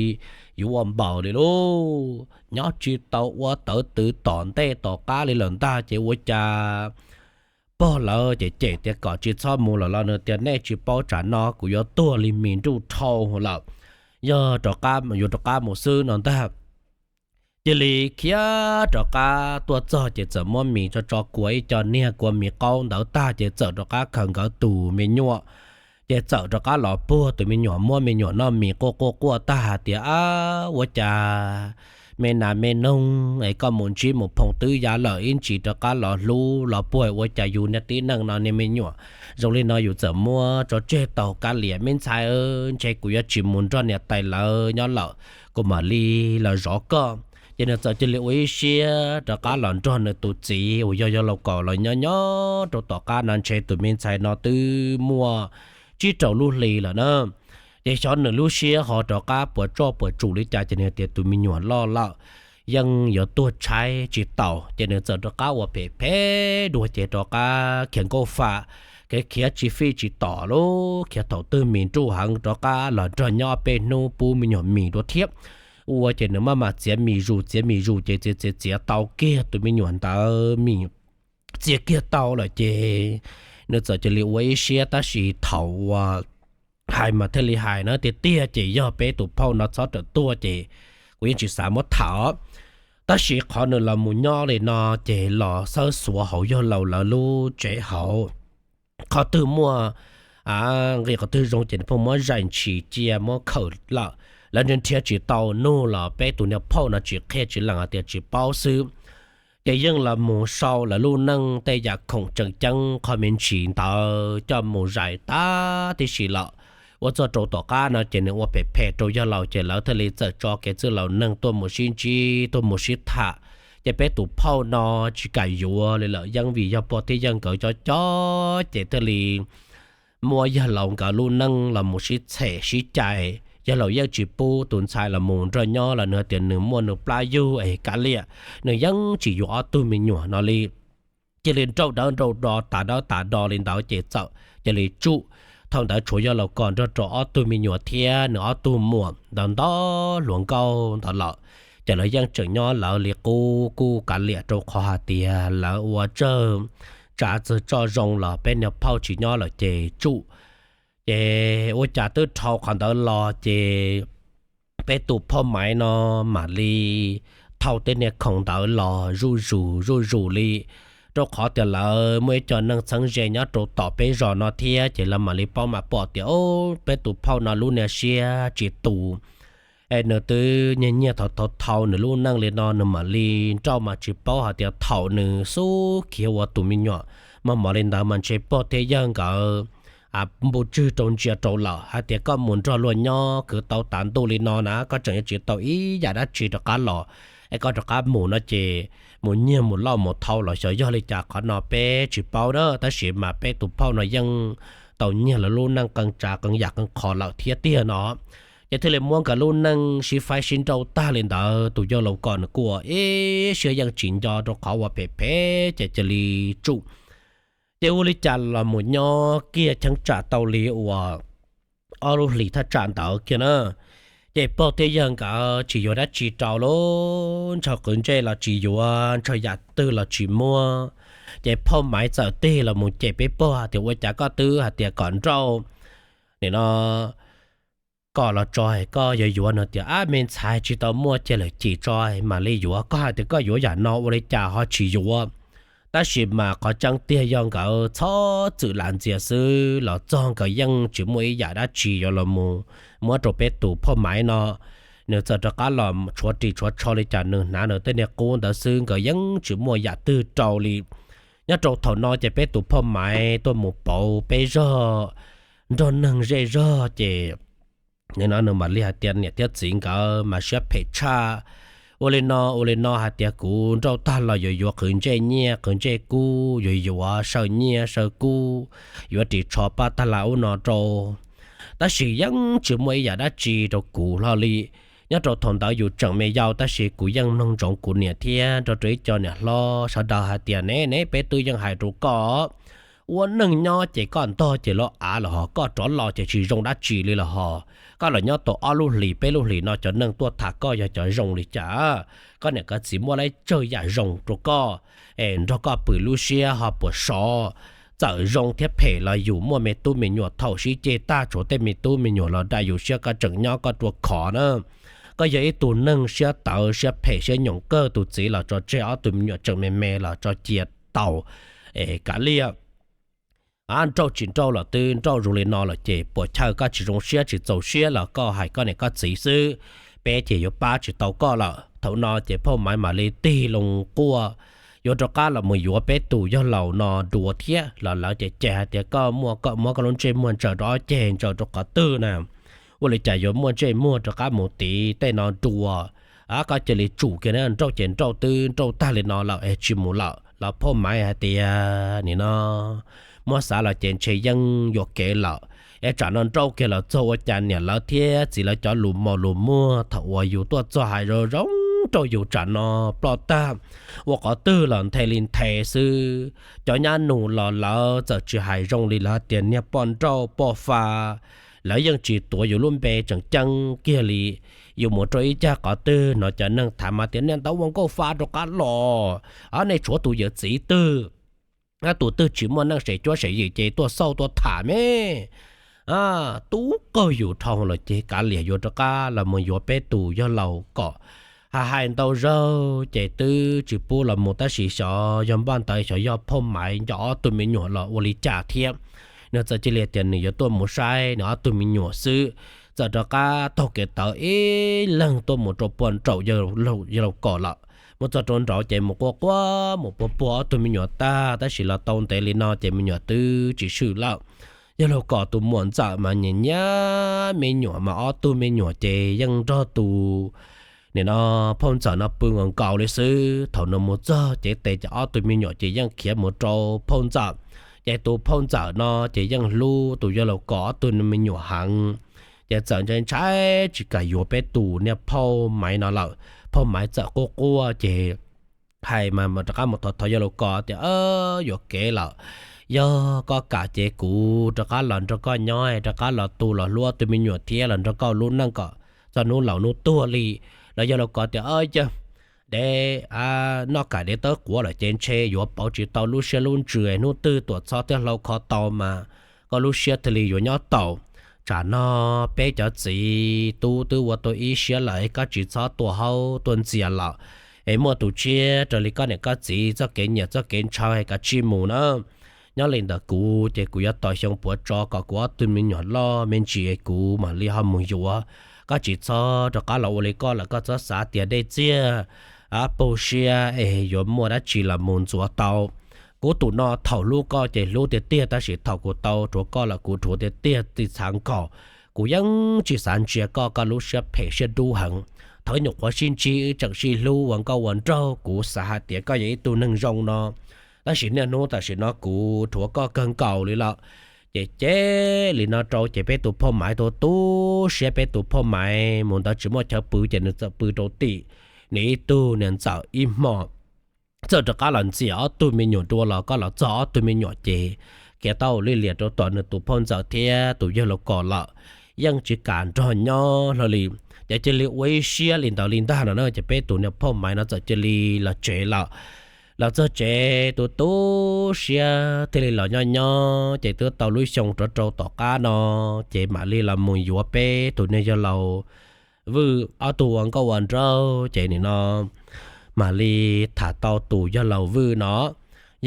yuav ua npaws li lauj. Nyob tsis tau ua tawv twv tom ntej tom qab li lawm ntag ces ua cas pog lawv ces cem tias kom tsis txhob mus lawm los nws tias, Nej tsis paub, tsam no kuv yuav tuag li mis nruj dhau lawm, yog rov qab yuav rov qab mus xwb no ntag. Cia li khiav rov qab tuaj txog ces txawm muab mis tso tso kua ib co niag kua mis qaub ntawd tag ces txawm rov qab khaws nkawd tus me nyuam, ces txawm rov qab los puag tus me nyuam, muab me nyuam noj mis quaj quaj quaj tag hais tias, Ab, ua cas me nas me noog es koj mus ntsib mus phoo twb yav lawm ib ntsis rov qab los hlub los puag, ua cas yus niag tib neeg no niag me nyuam zoo li no yus txawm muab tso tseg tau? Kav liam me ntxhais, ntshe kuv yuav tsis mus nrog niam tais lawv nyob lawm, kuv mam li los zov koj. Ces nws txawm cia li ua ib siab rov qab los nrog nws tus txiv uas yog yawg laus kaum los nyob nyob rau tom qab no ntshe tus me ntxhais no twb muaj tsib rau lub hli lawm na. Ces xyov nws lub siab ho rov qab puas tsoj puas tsum li cas ces nws tias tus me nyuam loj lawm, yeej yuav tuag tshaib tsis taus ces nws txawm rov qab ua phem phem dua ces rov qab khiav nkauj fam, khiav khiav tsis fij tsis tom lub khiav thaum twg mis nruj heev rov qab los nrog nyob peb hnub pub me nyuam mis dua thiab. Ua ces nws maj mam txiav mis zus txiav mis zus ces txiav txiav txiav tau kiag tus me nyuam ntawd mis, txiav kiag tau lawm ces nws txawm cia li ua ib siab, tab sis thaum uas hais mas thiaj li hais na, tiag tiag ces yog peb tus phauj no txhob rawm tuaj ces kuv yeej tsis xav muab tham. Tab sis qhov nws los mus nyob li no ces los xawb xuav hauv yawg laus lawv lub tsev hauv, qhov twg muaj nqi qhov twg zoo ces nws pheej muab zais ntshis cia muab khawm lawm. Lawv nrhiav tsis tau nug los peb tus niag phauj no tsis qhia tsis lees hais tias tsis paub xwb. Ces yeej los mus sau lawv lub neej tej yam khoom tseem ceeb qhov me ntsis ntawd coj mus zais tag tib si lawm. Ua txog rau tom qab no ces nws ua phem phem rau yawg laus ces lawv thiaj li txawm tso kev txwj laus neeg tuaj mus sib ntsib tuaj mus sib tham. Ces peb tus phauj no tsis kam yuav li lawm, yeej vim yog pog thiab yawg nkawd cob cob ces thiaj li muab yawg laus nkawd lub neej los mus sib txhem sib cais. Yawg laus yeej tsis pub tus ntxhais los mus nrog nyob los nws tias nws muaj nws plab yug es kav liam, nws yeej tsis yuav ob tug me nyuam no li. Cia li nrauj dawb nrauj do tas dawb tas do li ntawd ces txawm cia li tsuj. Thaum ntawd tshuav yawg laus kom nrog rau ob tug me nyuam thiab nws ob tug muam ntawd ntau hluas nkauj ntawd lawm. Ces lawv yeej tseem nyob lawv li qub kuj kav liam rau qhov hais tias lawv ua tsawg tsav txawg tso zoo los peb niag phauj tsis nyob lawm ces tsuj. Ces ua cas twb dhau qhov ntawd los ces peb tus phauj Maiv no mam li thau tej niag khoom ntawd los zuj zus zuj zus li, rau qhov tias lawv muaj ib co neeg txheeb ze nyob rau tom peb zos no thiab ces lawv mam li paub mam pom tias peb tus phauj no lub niag siab tsis tus. Es nws twb nyiag nyiag thau thau thau nws lub neej li no nws mam li nrauj mas tsis paub hais tias thaum nws xub khiav ua tus me nyuam mos mos li ntawd mas ntshe pog thiab yawg nkawd npuj tswg rau ntsia rau lawm hais tias koj mus nrog luag nyob khwv tau tav ntuj li no na koj tseem yuav tsis tau ib yam dab tsi rov qab los, es koj rov qab mus no ces mus nyiag mus loj mus thau los xyov yog li cas qhov no peb tsis paub na, tab sis mas peb tus phauj no yeej tau nyiag lawv lub neej qee tsav qee yam qee qho lawm thiab tiag no. Ces thiaj li muab nkawd lub neej sib faib sib nrauj tag li ntawd, tus yawg laus kom nws kuj ua ib siab yeej tsis nco rau qhov uas phem phem ces cia li tsuj. Ces ua li cas los mus nyob kiag cheeb tsam tau li uas ob lub hlis thaj tsam ntawd kiag na, ces pog thiab yawg nkawd tsis yuav dab tsi rau lawm, ntshaw qwv ntsej los tsis yuav, ntshaw yam twg los tsis muab. Ces phauj Maiv txawm tig los mus cem peb pog tias ua cas koj twb hais tias kom nrauj nim no kom los tso, koj yuav yuav no tias, ab, me ntxhais tsis tau muaj cia lawm, cim tso mam li yuav. Koj hais tias koj yuav yam no ua li cas ho tsis yuav? Tab sis mas qhov tseeb tiag yog nkawd txhob txwm lam ntxias xwb los txog nkawd yeej tsis muaj ib yam dab tsi yuav los mus muab rau peb tus phauj Maiv no. Nws txawm rov qab los tshuav ris tshuav tsho li cas nws hnav nws tej niag qub ntawd xwb, nkawd yeej tsis muaj yam twg rau li. Nyob rau thaum no ces peb tus phauj Maiv tuaj mus pauv peb zog nrog neeg zej zog ces nim no nws mam li hais tias niam thiab txiv nkawd mas siab phem tshaj. Ua li no ua li no hais tias kuv nrauj tag los yuav yuav qhwv ntsej nyiaj qhwv ntsej kub, yuav yuav saw nyiaj saw kub, yuav ris tsho paj tag lawm ub no rau. Tab sis yeej tsis muaj ib yam dab tsi rau kuv hlo li. Nyob rau thaum ntawd yus tseem me yau tab sis kuv yeej mloog ntsoov kuv niam thiab nrog rau ib co niam hlob sawv daws hais tias ne ne peb twb yeej hais rau koj, ua neej nyob ces koj ntog ces lawv av los hos, koj rov los ces tsis zoo dab tsi li los hos. Koj los nyob tau ob lub hlis peb lub hlis no cov neeg tuaj tham koj yog cov zoo li cas? Koj niam koj txiv muaj lawv tsawg yam zoo rau koj, es nrog koj pw lub siab ho puas sov? Txawm zoo thiab phem los yus muaj me tub me nyuam, thaum sib ceg tag tshuav tej me tub me nyuam los dai yus siab, koj tseem nyob koj rua khov na. Koj yog ib tug neeg siab tawv siab phem siab nyoos kawg, tus txiv los tso tseg, ob tug me nyuam tseem me me los tso cia tau. Kav liam, nrauj tsis nrauj los twb nrauj zoo li no lawm ces puas chawj koj tsis zoo siab tsis txaus siab los koj hais koj niam koj txiv xwb, peb ces yuav pab tsis tau koj lawm. Thaum no ces phauj Maiv mam li tig loo quaj, yuav rov qab los mus yuav peb tus yawg laus no dua thiab los lawv ces cem hais tias koj muaj koj muab koj lub ntsej muag ntsaws rau ob ceg ntsaws rau qhov twg na? Ua li cas yuav muaj ntsej muag rov qab mus tiv tej no dua? Koj cia li tsum kiag na, nrauj ces nrauj twb nrauj tag li no lawm es tsis mus lawm los phauj Maiv hais tias nim no muab xav los ces ntshe yeej yuam kev lawm, es tsam no nrauj kiag los txog ua cas niam lawv thiab txiv lawv cov lus mos lus muag thaum uas yus tuaj txog hais zoo zoo rau yus tsam no ploj tag, ua qhov twg los nthe li nthe xwb. Cov nyab nus los lawv txawm tsis hais zoo li, lawv tias niag poj nrauj poj fa, lawv yeej tsis tuav yus lub npe tseem ceeb kiag li. Yus mus rau ib cag qhov twg no cov neeg tham mas tias niag ntawd ua nkauj fa rov qab los, nej tshuav tus yawm txiv twg, tus twg tsis muaj neej sem cuab sem yim ces tuaj xauj tuaj tham me. Tub qaug yus dhau los ces kav liam yuav rov qab los mus yuav peb tus yawg laus kom hais hais ntau zaug ces twb tsis pub los mus, tab sis xyov yog npaj ntawd xyov yog phauj Maiv nco ob tug me nyuam los ua li cas thiab, nws txawm cia li tias nws yuav tuaj mus saib nws ob tug me nyuam xwb. Txawm rov qab taug kev tawv ib leeg tuaj mus rau puag nraum yawg laus kom lawm. Mus txog rau nraud ces mus quaj quaj mus puag puag ob tug me nyuam tag, tab sis los tau ntev li no ces me nyuam twb tsis swm lawm. Yawg laus kom tus muam ntxawm mas nyiam nyiam me nyuam mas ob tug me nyuam ces yeej nrog tus nim no phauj ntxawm no pw nkaus nkaus li xwb. Thaum nws mus txog cev tes ces ob tug me nyuam ces yeej khiav mus rau phauj ntxawm, ces tus phauj ntxawm no ces yeej hlub tus yawg laus kom ob tug me nyuam heev, ces txawm ntshai ntshai tsis kam yuav peb tus niag phauj Maiv no lawm. Phauj Maiv txawm quaj quaj ces hais mas rov qab mus thov thov yawg laus kom tias yuam kev lawm, yog koj kam ces kuv rov qab los nrog koj nyob, rov qab los tu los hlub ob tug me nyuam thiab los nrog koj lub neej kom txog hnub laus hnub tuag li. Los yawg laus kom tias yog dev noj kam dev tawb quav lawm ces ntshe yuav pauv tsis tau lub siab lub ntsws, hnub twg tuam txhob thiab hlau kho tau mas koj lub siab thiaj li yuav nyob tau. Tsam no peb cov txiv tub twb ua tau ib siab lawm, koj tsis txhob tuaj haub tuaj ntxias lawm, es muaj tus tshiab raws li koj niam koj txiv txoj kev nyiam txoj kev ntshaw es kav tsij mus na. Nyob li ntawd kuv ces kuv yuav tos xyoo puav tso kom kuv ob tug me nyuam loj me ntsis kuv mam li ho mus yuav. Koj tsis txhob rov qab los ua li koj lawm, koj txhob xav tias dej txiag paug siab es yuav muaj dab tsi los mus ntxuav tau. Kuv tus no thaum hlub koj ces hlub tiag tiag, tab sis thaum kuv tau rhuav koj lawm kuv rhuav tiag tiag txij txhav nkaus. Kuv yeej tsis xav ntsia koj, koj lub siab phem siab dub heev. Thaum nyuam qhuav sib ntsib wb tseem sib hlub ua nkauj ua nraug, kuv xav hais tias koj yog ib tug neeg zoo no, tab sis niaj hnub tam sim no kuv rhuav koj kawg nkaus li lawm. Ces ces li no rau ces peb tus phauj Maiv tu tu siab, peb tus phauj Maiv mus ntawd tsis muaj chaw pw ces nws txawm pw rau tim nws ib tug niam ntxawm ib hmo. Txawm rov qab los ntxias ob tug me nyuam dua los koj los txog ob tug me nyuam ces khiav tau li liam rau tom nws tus phauj ntxawm thiab tus yawg laus kom lawm, yeej tsis kam nrog nyob hlo li. Ces cia li ua ib siab li ntawd li ntag no na, ces peb tus niag phauj Maiv no txawm cia li los tsev lawm. Los txog tsev tus tu siab thiaj li los nyob nyob ces twb tau lub xyoo rov rau tom qab no, ces mam li los mus yuav peb tus niag yawg laus Vwj ob tug ua nkauj ua nraug ces nim no mam li tham tau tus yawg laus Vwj no.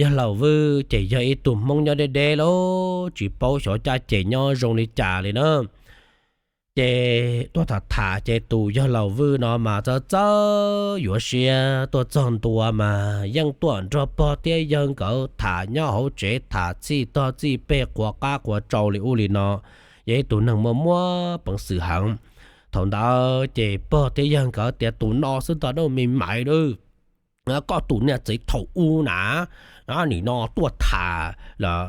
Yawg laus Vwj ces yog ib tug Hmoob nyob deb deb lawm tsis paub xyov caj ces nyob zoo li cas li na. Ces tuaj tham tham ces tus yawg laus Vwj no mas txawj txawj yuav siab, tuaj txog ntua mas yeej tuaj nrog pog thiab yawg nkawd tham nyob hauv tsev, tham txij tog txij peg, qhuas qab qhuas tsau li ub li no. Yog ib tug neeg muaj muaj peev xwm heev. Thaum ntawd ces pog thiab yawg nkawd tias, Tus no xwb ntag na me maiv, koj tus niag txiv thaum ub na, nim no tuaj tham los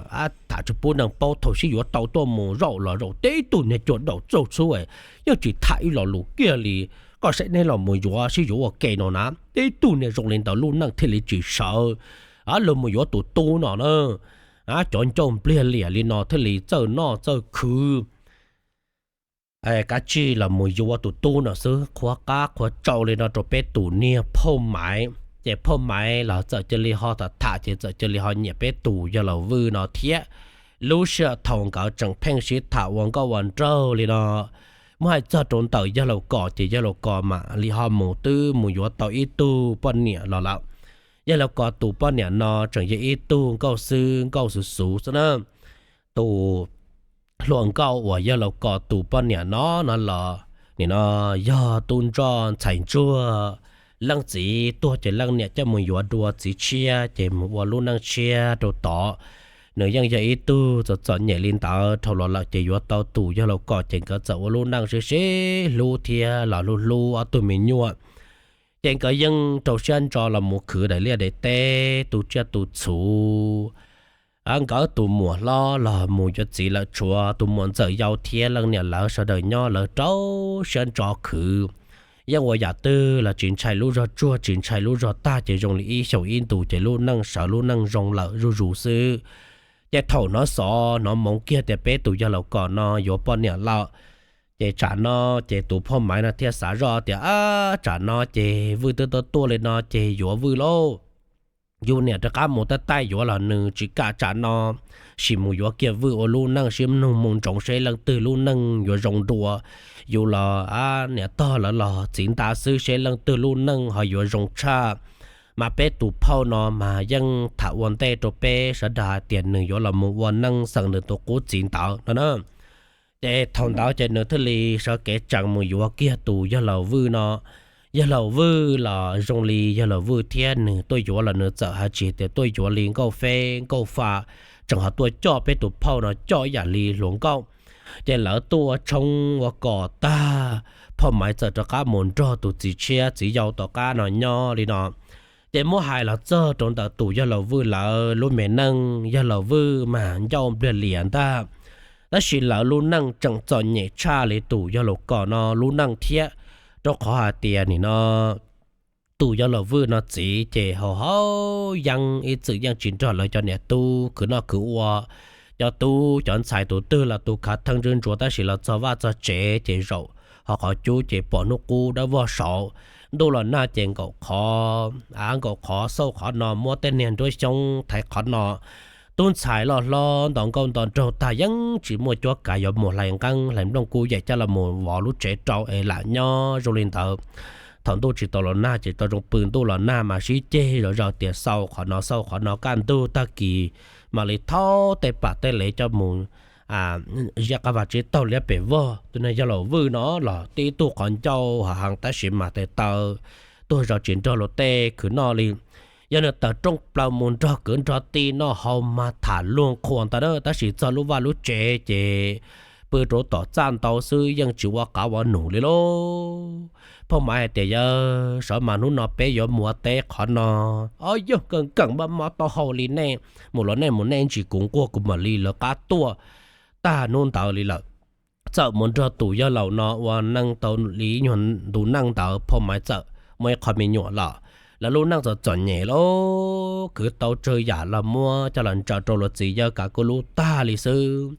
tham tsis pub neeg paub, thaum sib yuav tau tuaj mus zaum los zaum teb tug niag cuag daum txaug xwb, yeej tsis tham ib lo lus kiag li. Koj saib neb los mus yuav sib yuav ua ke no na, teb tug niag zoo li ntawd lub neej thiaj li tsis sawv. Luag mus yuav tus tub no na, cov ncauj npliag liam li no thiaj li txawj noj txawj khwv. Kav tsij los mus yuav tus tub no xwb, qhuas qab qhuas tsau li no rau peb tus niag phauj Maiv. Ces phauj Maiv los txawm cia li ho tham tham ces txawm cia li ho nyiam peb tus yawg laus Vwj no thiab. Lub sij hawm thaum nkawd tseem pheej sib tham ua nkauj ua nraug li no, muab hais txog rau ntawm yawg laus Kom ces yawg laus Kom mam li ho mus twb mus yuav tau ib tug poj niam los lawm. Yawg laus Kom tus poj niam no tseem yog ib tug nkauj xwb nkauj xuv xuv xwb na. Tus hluas nkauj uas yawg laus Kom tus poj niam no no los nim no yog tub ntsoj ntxhais ntsuag, leej txiv tuag ces leej niam coj mus yuav dua txiv tshiab ces mus ua lub neej tshiab rau tod. Nws yeej yog ib tug txom txom nyem li ntawd dhau los lawm ces yuav tau tus yawg laus Kom ces nkawd txawm ua lub neej sib sib hlub thiab los hlub hlub ob tug me nyuam. Ces nkawd yeej rau siab ntso los mus khwv daim liaj daim teb tu tsiaj tu txhu. Nkawd tus muam hlob los mus yuav txiv lawm, tshuav tus muam ntxawm yau thiab leej niam lawv sawv daws nyob lawv rau siab ntso khwv. Yeej ua yam twg los tsis ntshai lub zog tsuag tsis ntshai lub zog tag ces zoo li ib xyoos ib ntus ces lub neej sawv lub neej zoo lawm zuj zus xwb. Ces thaum hnov xov hnov hmoov kiag tias peb tus yawg laus Kom no yuav poj niam lawm, ces tsam no ces tus phauj Maiv no thiaj xav zoj tias, Ab, tsam no ces Vwj twb tuaj tuaj li no ces yuav Vwj lauj. Yus niam rov qab mus taij taij yuav los nws tsis kam, tsam no sim mus yuav kiag Vwj ua lub neej sib nug moo ntsoov seb leej twg lub neej yuav zoo dua. Yus los niam tog lawv los txiv nta xwb seb leej twg lub neej ho yuav zoo tshaj. Mas peb tus phauj no mas yeej tham ua ntej rau peb sawv daws hais tias nws yuav los mus ua neej xeem nws tus qub txiv ntawd no na. Ces thaum ntawd ces nws thiaj li sawv kev tsees mus yuav kiag tus yawg laus Vwj no. Yawg laus Vwj los zoo li yawg laus Vwj thiab nws tuaj yuav los nws txawm hais tsis tias tuaj yuav li nkauj feb nkauj fa, tseem ho tuaj coj peb tus phauj no coj ib yam li hluas nkauj. Ces lawv tuaj ua tshoob ua kos tag, phauj Maiv txawm rov qab mus nrog tus txiv tshiab txiv yau tom qab no nyob li no. Ces muab hais los txog rau ntawm tus yawg laus Vwj lawv lub me neej, yawg laus Vwj mas ncauj npliag liam ntag, tab sis lawv lub neej tseem txom nyem tshaj li tus yawg laus Kom no lub neej thiab, rau qhov hais tias nim no tus yawg laus Vwj no txiv ces haus haus yeeb ib txwm yeej tsis nrog lawv cov niam tub khwv noj khwv ua. Cov tub cov ntxhais tus twg los tus khav theeb ntsuab ntsuav tab sis los txog vaj txog tsev ces zaum ho qhov cub ces pom hnub qub dawb vog saud. Ntuj los nag ces nkaum qhov, av nkaum qhov xauj qhov no, muab tej niag nruab xyoob thaiv qhov no. Tub ntxhais loj hlob nto nkauj nto nraug tag yeej tsis muaj cuab kav yuav mus hlais nqeeb hlais nplooj kub yam coj los mus vov lub tsev rau es lam nyob zoo li ntawd. Thaum ntuj tsis tau los nag ces tau zoo pw, ntuj los nag mas sib ceg zom zaws tias xauj qhov no xauj qhov no, kaj ntug tag kis mam li thauj tej pam tej lev coj mus ziab qab vaj tsib taug liab pem vog. Tus niag yawg laus Vwj no los tib tug qhov ncauj ho heev tab sis mas tes taw tuag zog tsis nrog luag tej khwv noj li. Yog nws tawm rooj plaws mus nrog kwv nrog tij noj haus mas tham luag qhuas ntawd na, tab sis txog lub vaj lub tsev ces pw rau tom txaj ntau xwb yeej tsis ua qav ua num li lauj. Phauj Maiv hais tias, Yawg, sav mas hnub no peb yuav mus ua teb qhov no. Ob yawg, nkees nkees maj mob taub hau li nej, mus los nej mus nej, ntsis kuv nquag kuv mam li lawv qab tuaj. Tag hnub ntawd li lawm, txawm mus nrog tus yawg laus no ua neej tau li ib nyuag ntu neej ntawd Phauj Maiv txawm muaj ib qho me nyuam lawm. Lawv lub neej txom txom nyem lauj, khwv tau tsawg yam los muab coj los ntsaws rau luag txiv yawg kav kuj lub tag li xwb.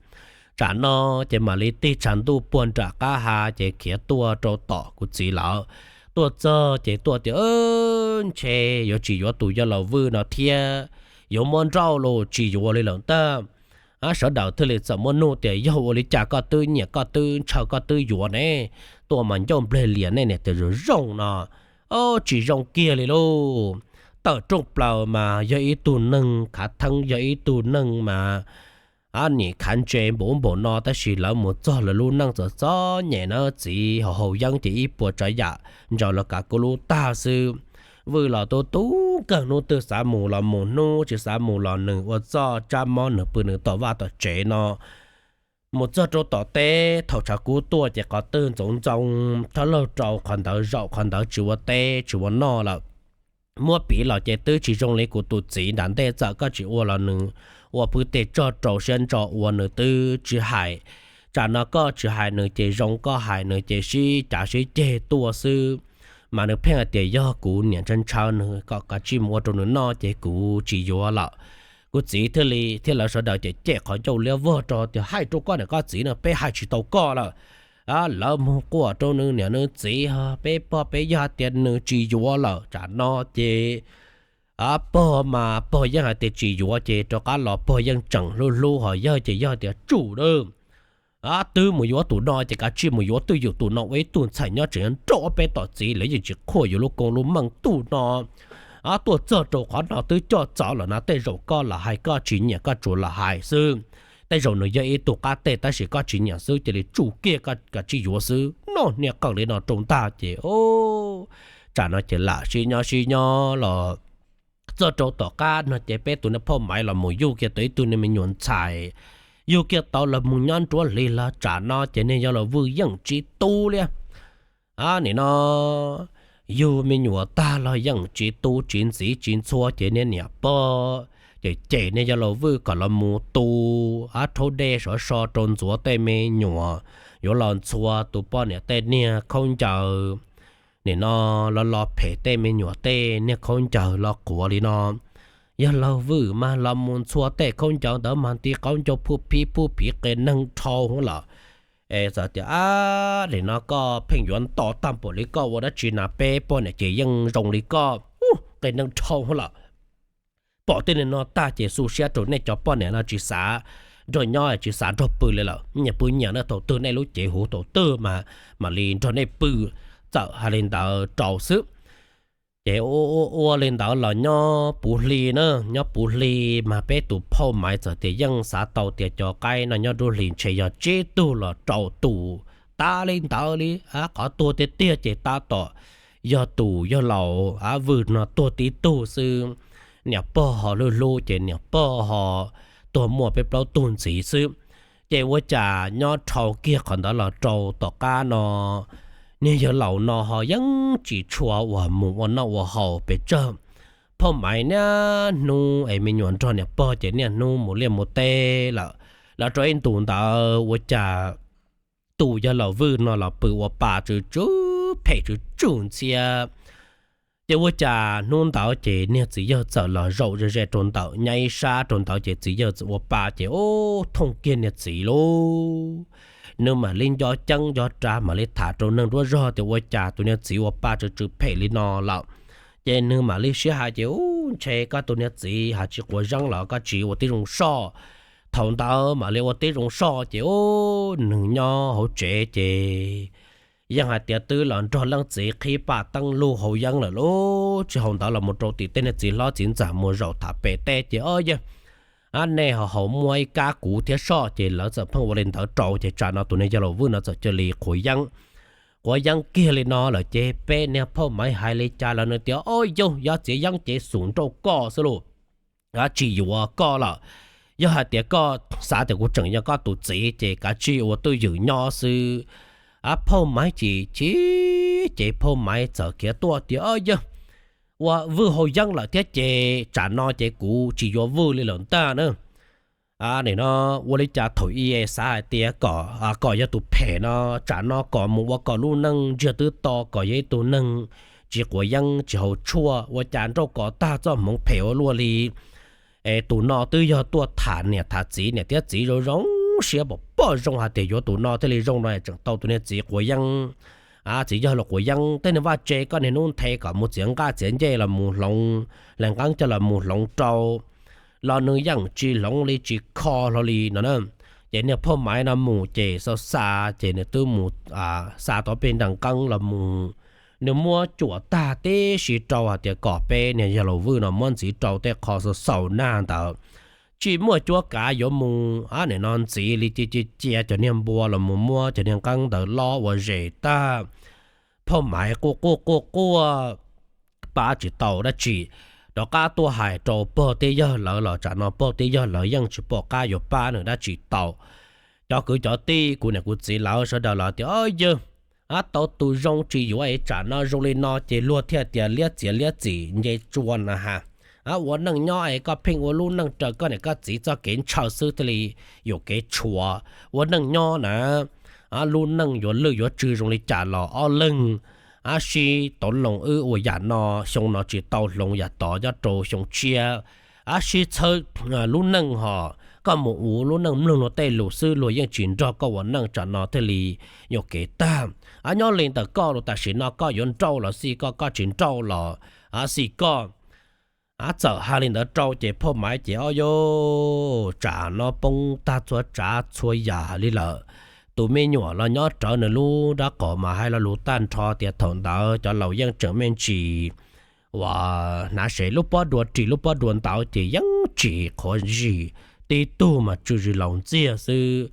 Tsam no ces mam li tig tshav ntuj puag nram qab ha ces khiav tuaj rau tom kuv txiv lawm. Tuaj txog ces tuaj tias, Ntshe yuav tsis yuav tus yawg laus Vwj no thiab, yuav muab nrauj los tsis yuav li lawm ntag. Sawv daws thiaj li txawm muab nug tias, Yog ua li cas koj twb nyiam koj twb ntshaw koj twb yuav ne? Tuaj mas ncauj npleg lias nej niam tais zoo zoo no, tsis zoo kiag li lauj. Tawm rooj plaws mas yog ib tug neeg khav theeb, yog ib tug neeg mas nim khav ntse npaum ub npaum no, tab sis lawv mus txog lawv lub neej txom txom nyem na txiv, haus haus yeeb ces ib puas tsav yam ntsaws los kav kuv lub tag xwb. Vwj los tu tu kawg, hnub twg xav mus los mus, hnub tsis xav mus los nws ua txoj tsab mob nws pw nws tom vaj tom tsev no. Mus txog rau tom teb, thaum tshav kub tuaj ces qhov twg ntxoov ntxoo, thab laug rau qhov ntawd zaum qhov ntawd, tsis ua teb tsis ua noj lawm. Muab piv los ces twb tsis zoo li kuv tus txiv nram ntej, txawm koj tsis ua los nws ua pw tej tsog rau siab ntso ua nws twb tsis hais. Tsam no koj tsis hais nws ces zoo, koj hais nws ces sib cav sib ceg tuaj xwb. Mas nws pheej hais tias yog kuv niam ntshaw ntshaw nws kom kav tsij mus ua rau nws noj ces kuv tsis yuav lawm. Kuv txiv thiaj li thiab lawv sawv daws ces cem qhov ncauj liab vog rau tias, Hais rau koj niam koj txiv no, peb hais tsis tau koj lawm. Lawv mus quaj rau nws niam nws txiv, peb pog peb yawg tias nws tsis yuav lawm. Tsam no ces pog mas pog yeej hais tias tsis yuav ces rov qab los pog yeej tseem hlub hlub, ho yawg ces yawg tias, Tsum dab twb mus yuav tus no ces kav tsij mus yuav twj ywm, tus no ua ib tug ntxhais nyob tseem nrauj ob peb tom txiv, lawv yeej tsis qhuas yus lub koob lub meej. Tus no tuaj txog rau qhov no twb coj txov lawm na, tej zaum koj los hais, koj tsis nyiam koj tsuas los hais xwb. Tej zaum nws yog ib tug qab teg tab sis koj tsis nyiam xwb, cia li tsum kiag, koj kav tsij yuav xwb. Noj niag qawm li no rau ntag ces tsam no ces lam sib nyob sib nyob los txog rau tom qab no ces peb tus niag phauj Maiv los mus yug kiag tau ib tug niag me nyuam ntxhais, yug kiag tau los mus nyob nruab hlis los tsam no ces niag yawg laus Vwj yeej tsis tu li. Nim no yug me nyuam tag los yeej tsis tu tsis ntxiv tsis ntxhua ces niag niam pog ces cem niag yawg laus Vwj kom los mus tu rhaub dej sov so rau ntxuav tej me nyuam, yuav los ntxhua tus poj niam tej niag khaub ncaws. Nim no los los phem tej me nyuam tej niag khaub ncaws los quav li no. Yawg laus Vwj mas los mus ntxhua tej khaub ncaws ntawd mas nti qaub ncaug phuj phib phuj phiv qias neeg dhau lawm. Es txawm tias, Ab, nim no koj pheej yuav nto tag npaum li, koj ua dab tsi na, peb poj niam ces yeej zoo li koj, qias neeg dhau lawm. Pom tej niag no tag ces xu siab rau nej cov poj niam no tsis xav nrog nyob tsis xav nrog pw li lawm, nyias pw nyias na, thaum twg nej lub cev huv thaum twg mas mam li nrog nej pw. Txawm hais li ntawd rau xwb. Ces ua ua li ntawd los nyob puv hli na, nyob puv hli mas peb tus phauj Maiv txawm tias yeej xav tau tias cov qaib no nyob nruab hlis ntshe yog tsib tug los rau tus. Tas li ntawd li, qhov tuag tiag tiag ces tab tom yog tus yawg laus Vwj no tuag tib tug xwb. Niam pog ho hlub hlub ces niam pog ho tuag muaj peb plaub tug ntxiv xwb. Ces ua cas nyob dhau kiag qhov ntawd los rau tom qab no, niag yawg laus no ho yeej tsis tshua uas mus ua noj ua haus pes tsawg. Phauj Maiv niaj hnub es me nyuam nrog niam pog ces niaj hnub mus liaj mus teb lawm. Los rau ib ntus ntawd ua cas tus yawg laus Vwj no los pw ua pa tsw tsw phem tsw tsw ntxhiab. Ces ua cas hnub ntawd ces niag txiv yawg txawm los zaum ze ze rau ntawm nyab ib sab rau ntawd ces txiv yawg txawm ua pa ces ub thooj kiag niag txiv lauj. Nws mam li nco ceeb nco ras mam li tham rau neeg nruab zog tias ua cas tus niag txiv ua pa tsw tsw phem li no lawm. Ces nws mam li sib hais ces ub ntshe koj tus niag txiv hais tsis quav yeeb los koj tsis ua tib zoo soj. Thaum ntawd mam li ua tib zoo soj ces ub nws nyob hauv tsev ces yeej hais tias twb los nrog leej txiv qhib paj teeb lug haus yeeb lawm lauj. Tsis haus ntawd los mus rau tim tej niag txiv hlob txiv ntxawm mus zaum tham pem teb ces, Ob yawg, nej ho haus muaj ib kab kuv thiab soj. Ces lawv txawm pheej ua li ntawd rau ces tsam no tus niag yawg laus Vwj no txawm cia li quav yeeb. Quav yeeb kiag li no lawm ces peb niag phauj Maiv hais li cas los nws tias, Ob yawg, yog txiav yeeb ces xum nrauj koj xwb lauj. Tsis yuav koj lawm. Yog hais tias koj xav tias kuv tseem yog koj tus txiv ces kav tsij ua twj ywm nyob xwb. Phauj Maiv chim chim ces phauj Maiv txawm khiav tuaj tias, Ob yawg, ua Vwj haus yeeb lawm thiab ces tsam no ces kuv tsis yuav Vwj li lawm ntag na. Nim no ua li cas thaum i xav hais tias kom, kom yog tus phem no, tsam no kom mus ua kom lub neej ntsiag twb to, kom yog ib tug neeg tsis quav yeeb tsis haus tshuaj, ua cas nrauj kom tag txoj hmoov phem ua luaj li. Es tus no twb yog tuaj tham niam tham txiv, niam thiab txiv zoo zoo siab pom pom zoo hais tias yuav tus no thiaj li zoo no tseem tau tus niag txiv quav yeeb txiv yawg los quav yeeb, tej niag vaj tse koj niaj hnub nthe kom mus txiav nqaj txiav ncej los mus hloov, hle nqeeb coj los mus hloov rau los nws yeej tsis hloov li tsis kho hlo li no na. Ces niag Phoj Maiv no mus ces xauj xa, ces nws twb mus xa tau peb nra nqeeb los mus, nws muab cuam tag tib si rau hais tias kom peb niag yawg laus Vwj no muab ntxiv rau tej qho xaus xaus nag ntawd, tsis muaj cuab kav yuav mus nim no ntxiv li. Cia cia cov niag npua los mus muab cov niag nqeeb ntawd lob ua zes tag, Phoj Maiv quaj quaj quaj quaj pab tsis tau dab tsi, rov qab tuaj hais rau pog thiab yawg lawv los tsam no pog thiab yawg lawv yeej tsis pom qab yuav pab nws dab tsi tau. Cov kwv cov tij kuv niam kuv txiv lawv sawv daws los tias, Yawg, tau tus zoo tsis yuav es tsam no zoo li no ces luag thiaj tias liab txiav liab txim nce tsua na has. Ua neej nyob es koj pheej ua lub neej raws koj niam koj txiv txoj kev ntshaw xwb thiaj li yuam kev tshuav. Ua neej nyob na, lub neej yuav lwj yuav tswg zoo li cas los ob leeg ab sib tov loo wb ua yam no, xyoo no tsis tau hloov yam tod nyob rau xyoo tshiab, ab sib txhawb lub neej ho koj mus ua lub neej mloog luag tej lus xwb, luag yeej tsis nrog koj ua neej tsam no thiaj li yuam kev tag. Ab nyob li ntawm koj los tam sim no koj yuav nrauj los xij koj, koj tsis nrauj los ab xij koj. Ab txawm hais li ntawd rau ces Phoj Maiv ces ob yog tsam no poob tag txhua tsav txhua yam li lawm. Tus me nyuam los nyob rawv nws lub nrab qaum mas hais lo lus tag nrho tias thaum ntawd cov laus yeej tseem me ntsis uas hnav sev lub pob dua ris lub pob dua ntawd ces yeej tsis qhuav zis, tib tug mas tsw zis laus ntxiag xwb.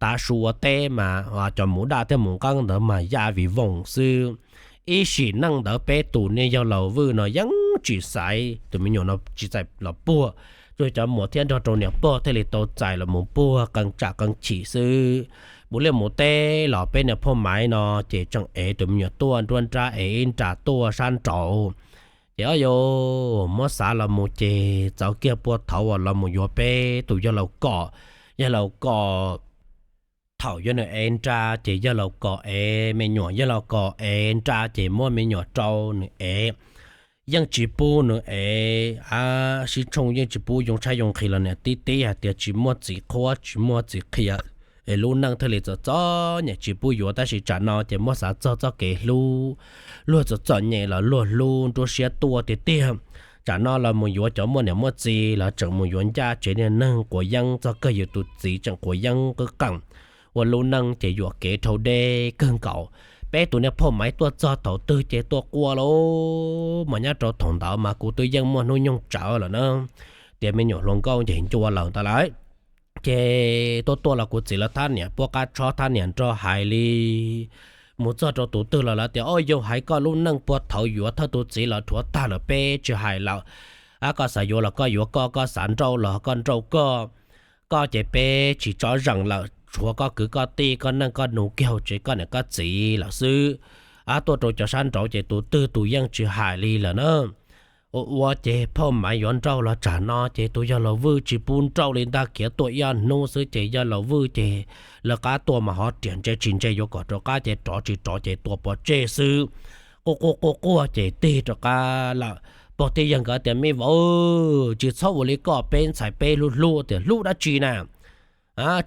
Tav su ua teb mas cov mus daj thiab mus nqeeb ntawd mas ya vim voos xwb. Ib sim neej ntawd peb tus niag yawg laus Vwj no yeej tsis xaiv tus me nyuam no tsis txais los puag, tsuas cov muam thiab nrog rau niam pog thiaj li tau txais los mus puag qee tsam qee chim xwb. Mus liaj mus teb los peb niag Phoj Maiv no ces tseem ev tus me nyuam tuaj nruab nrab, ev ib nra tuaj sab nraud. Ces ob yog muab xav los mus ces txawv kiag puag thaum uas los mus yuav peb tus yawg laus Kom. Yawg laus Kom thaum yuav nws ev nra ces yawg laus Kom ev me nyuam, yawg laus Kom ev nra ces muab me nyuam rau nws ev. Yeej tsis pub nws ev, ab sib tshooj yeej tsis pub yoo tshaib yoo nqhis los niam tib tib hais tias tsis muaj txiv qhuab tsis muaj txiv qhia, es lub neej thiaj li txom txom nyem tsis pub yuav. Tab sis tsam no ces muab xav txog txoj kev hlub, luag txom txom nyem los luag hlub nruab siab tuaj tiag tiag. Tsam no los mus yuav cov muaj niam muaj txiv los tseem mus yuav ncaj tsev niag neeg quav yeeb, txog kawg yus tus txiv tseem quav yeeb qwb qeem, ua lub neej ces yuam kev dhau deb kawg nkaus. Peb tus niag Phoj Maiv tuaj txog thaum twg ces tuaj quaj lauj, mas nyob rau thaum ntawd mas kuv twb yeej muaj hnub nyoog tsawv lawm na, tias me nyuam hluas nkauj ncees ncua lawm ntawd lawm. Ces tuaj tuaj los kuv txiv lawv thab niam puab qab tshob thab niam nrog hais li. Mus txog rau tus twg los lawv tias, Au yau, hais koj lub neej puag thaum yuav thawj tus txiv los rhuav tag lawm peb tsis hais lawm. Ab, koj xav yuav los koj yuav koj, koj xav nrauj los koj nrauj koj. Koj ces peb tsis tso zeem lawm, tshuav koj kwv koj tij, koj neej koj nus kiag hauv tsev koj niam koj txiv lawm xwb. Ab, tuaj rau cov sab nraud ces tus twg tus yeej tsis hais li lawm na. Ua ua ces Phauj Maiv yuav nrauj los tsam no ces tus yawg laus Vwj tsis pub nrauj li ntag, khiav tuaj ib ob hnub xwb ces yawg laus Vwj ces lawv qab tuaj mas hov riam ntse tsis ntse yuav kom rov qab ces rov tsis rov ces tua pov tseg xwb. Quaj quaj quaj quaj ces tig rov qab lawm. Pog thiab yawg nkawd tias, Me vauv, tsis txhob ua li koj, peb ntxhais peb hlub hlub tias hlub dab tsi na.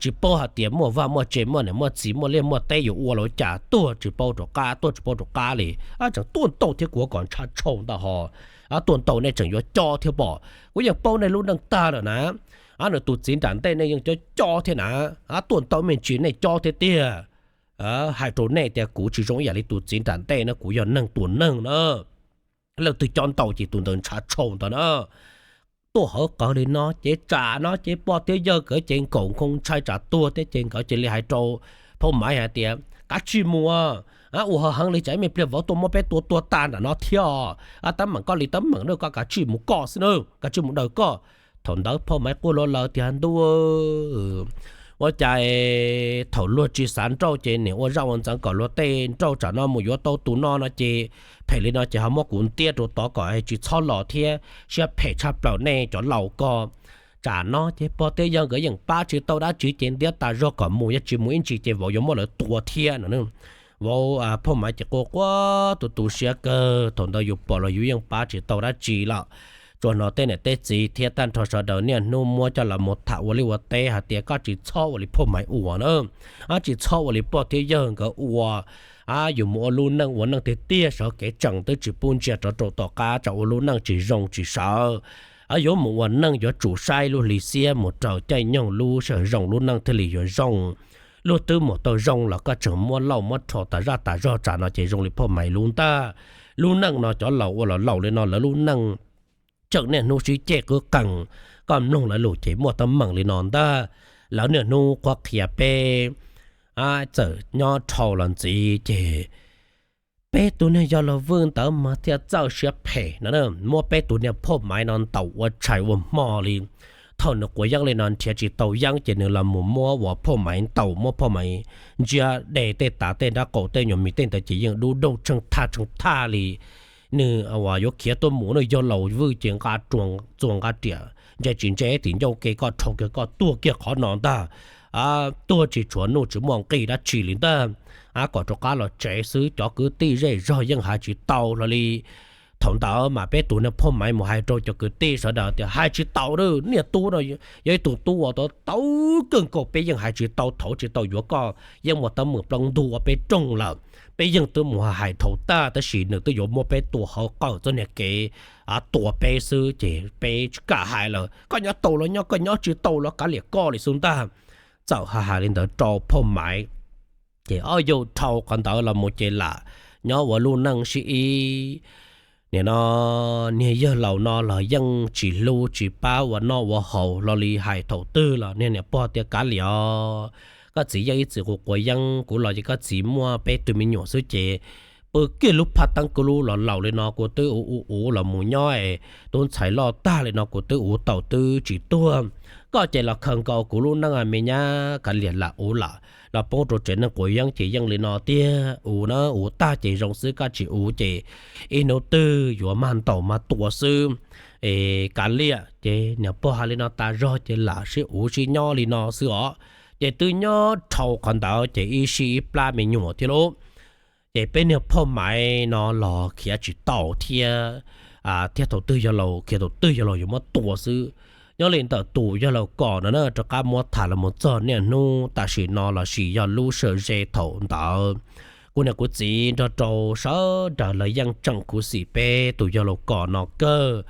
Tsis paub hais tias muaj vaj muaj tse, muaj niam muaj txiv, muaj liaj muaj teb, yuav ua los cas tuag tsis paub rov qab, tuag tsis paub rov qab li. Tseem tuaj ntaus thiab kuv kom ntshav tshau ntag ho. Tuaj ntaus nej tseem yuav cob thiab pom, kuv yeej paub nej lub neej tag lawm na. Nws tus txiv nram ntej nej yeej cob cob thiab na. Tuaj ntaus me ntsis nej cob thiab tiag. Hais rau nej tias kuv tsis zoo ib yam li tus txiv nram ntej na, kuv yog neeg tua neeg na. Leej twg cob ntaus ces tus ntawd ntshav tshau ntag na. Tuaj hawv qawv li no ces tsam no ces pog thiab yawg nkawd ces nkaum nkhoo ntshai tsam tuag thiab ces nkawd cia li hais rau Phauj Maiv hais tias, Kav tsij mus, ua hav heev li tsam ib me pliag vauv tuaj muab peb tua tuag tag nram no thiab os. Teeb meem koj li teeb meem na, koj kav tsij mus koj xwb na, kav tsij mus daws koj. Thaum ntawd Phauj Maiv quaj luag lawm tias, Ntuj, ua cas thaum luag tsis xav nrauj ces nim ua zaj ua ntxeev kom luag tej nrauj, tsam no mus yuav tau tus no no ces phem li no ces ho muab kuv ntiab rau tod kom tsis txhob los thiab, siab phem tshaj plaws nej cov laus ko. Tsam no ces pog thiab yawg nkawd yeej pab tsis tau dab tsi ces ntiab tas zog kom mus, yog tsis mus ib ntsis ces vauv yuav muab lawv tua thiab no. Vauv, Phauj Maiv ces quaj quaj tu tu siab kawg, thaum ntawd yus pom los yus yeej pab tsis tau dab tsi lawm. tsuas hnov tej niam tej txiv thiab tag nrho sawv daws niaj hnub muab coj los mus tham ua liaj ua teb hais tias koj tsis txhob ua li Phoj Maiv ua na, tsis txhob ua li pog thiab yawg nkawd ua. Yus mus ua lub neej ua neej tiag tiag sawv kev tseem twb tsis pub ntsia rov rau tom qab tsam ua lub neej tsis zoo tsis sawv. Yuav mus ua neej yuav tsum saib lub hli xiab mus raws caij nyoog lub sij hawm zoo lub neej thiaj li yuav zoo. Lub twb mus tau zoo los koj tseem muab lauj muab rho tas zaj tas zog tsam no ces zoo li Phoj Maiv lub ntag. Lub neej no cov laus ua los laus li no lawv lub neej tseem niaj hnub sib ceg qwb qees, koj mloog lawv lus ces muaj teeb meem li no ntag. Lawv niaj hnub qhuab qhia peb, txawm nyob dhau los ntxiv ces peb tus niag yog laus Vwj ntawd mas thiaj txawj siab phem no, muab peb tus niag Phoj Maiv no ntaus ua tshais ua hmo li. Thaum nws quav yeeb li no nrhiav tsis tau yeeb ces nws los mus muab uas Phoj Maiv ntaus, muab Phoj Maiv ntsia de tej tav tej nrab qaum tej nyuag mis tej ntawd ces yeej dub dub tsheej thaj tsheej thaj li. Nws uas yuav khiav tuaj mus no yog laus Vwj ces nqa ruas txuas nqa riam ntse tsis ntse tim ncauj ke koj dhau kiag koj tuag kiag qhov no ntag. Tuag tsis tshuav nuj tsis muaj nqis dab tsi li ntag. Kom rov qab los tsev xwb cov kwv tij zej zog yeej hais tsis tau hlo li. Thaum ntawd mas peb tus niag Phoj Maiv mus hais rau cov kwv tij sawv daws tias hais tsis tau, niag tub no yog ib tug tub uas tau kawg nkaus, peb yeej hais tsis tau, thov tsis tau yuav koj, yeej muaj teeb meem plaub ntug ua peb rooj lawm. Peb yeej twb mus hais dhau tag tab sis nws twb yuav muab peb tua hauv qawm txoj niag kev tua peb xwb ces peb tsis kam hais lawm, koj nyob tau los nyob, koj nyob tsis tau los kav liam koj li xwb ntag. Txawm hais hais li ntawd rau Phoj Maiv ces ob yau dhau qhov ntawd los mus ces lam nyob ua lub neej sib ib. Nim no niag yawg laus no los yeej tsis hlub tsis pab ua noj ua haus hlo li, hais thaum twg los niag niam pog tias kav liam os, koj txiv yeej ib txwm quav quav yeeb, kuv los ces koj txiv muaj peb tug me nyuam xwb ces pw kiag lub phaj teeb kuv lub los laus li no kuv twb ua ua ua los mus nyob es tub ntxhais loj tag li no kuv twb ua tau twb tsis tuag. Koj ces los khaws nkaus kuv lub neej me nyab, kav liam lam ua lawm los poob rau tsev neeg quav yeeb ces yeej li no tiag, ua na ua tag ces zoo xwb, koj tsis ua ces ib hnub twg yuav mag ntaus mag tua xwb. Es kav liam ces niam pog hais li no tas zog ces lam sib ua sib nyob li no xwb os. Ces twb nyob dhau qhov ntawd ces ib sij ib plab me nyuam thiab lauj. Ces peb niag Phoj Maiv no los khiav tsis tau thiab, thiab thaum twg yog laus khiav thaum twg yog laus yuav muab tua xwb. Nyob li ntawm tus yawg laus Kom no na rov qab muab tham los mus txog niaj hnub tam sim no los sis yog lub sij hawm ze thaum ntawd, kuv niam kuv txiv nrog rau sawv daws lawv yeej tseem khuv xim peb tus yawg laus Kom no kawg.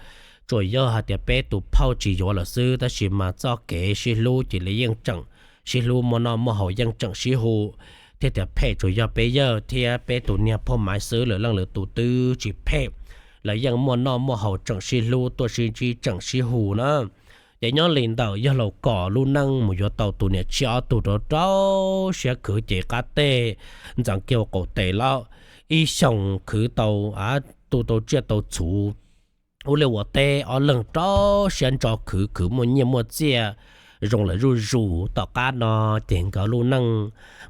Tsuas yog hais tias peb tus phauj tsis yuav lawm xwb tab sis mas txoj kev sib hlub ces lawv yeej tseem sib hlub, muaj noj muaj haus yeej tseem sib hu. Thiab tias phem tsuas yog peb yawg thiab peb tus niag Phoj Maiv xwb, lwm leej lwm tus twb tsis phem. Lawv yeej muaj noj muaj haus tseem sib hlub tuaj sib ntsib tseem sib hu na. Ces nyob li ntawm yawg laus Kom lub neej mus yuav tau tus niam tshiab ob tug rau rau siab khwv ces qab teg ntxeev kiag ua qaum tes lawm. Ib xyoos khwv tau, tu tau tsiaj tau txhu, ua liaj ua teb ob leeg rau siab ntso khwv, khwv muaj nyiaj muaj txiaj zoo lawm zuj zus. Tom qab no ces nkawd lub neej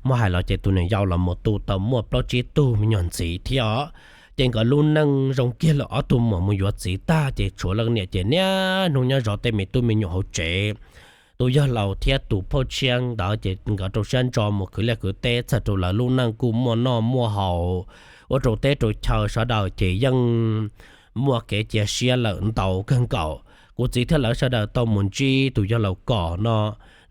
muab hais los ces tus niam yau los mus tu tau muaj plaub tsib tug me nyuam ntxiv thiab os. Ces nkawd lub neej zoo kiag lawm, ob tug muam mus yuav txiv tag ces tshuav leej niam ces niaj hnub nyob zov tej me tub me nyuam hauv tsev. Tus yawg laus thiab tus phauj tshiab ntawd ces nkawd rau siab ntso mus khwv liaj khwv teb, txawm rau lawv lub neej kuj muaj noj muaj haus, ua rau teb rau chaw sawv daws ces yeej muaj kev cia siab lawm ntau kawg nkaus. Kuv txiv thiab lawv sawv daws tau mus ntsib tus yawg laus Kom no,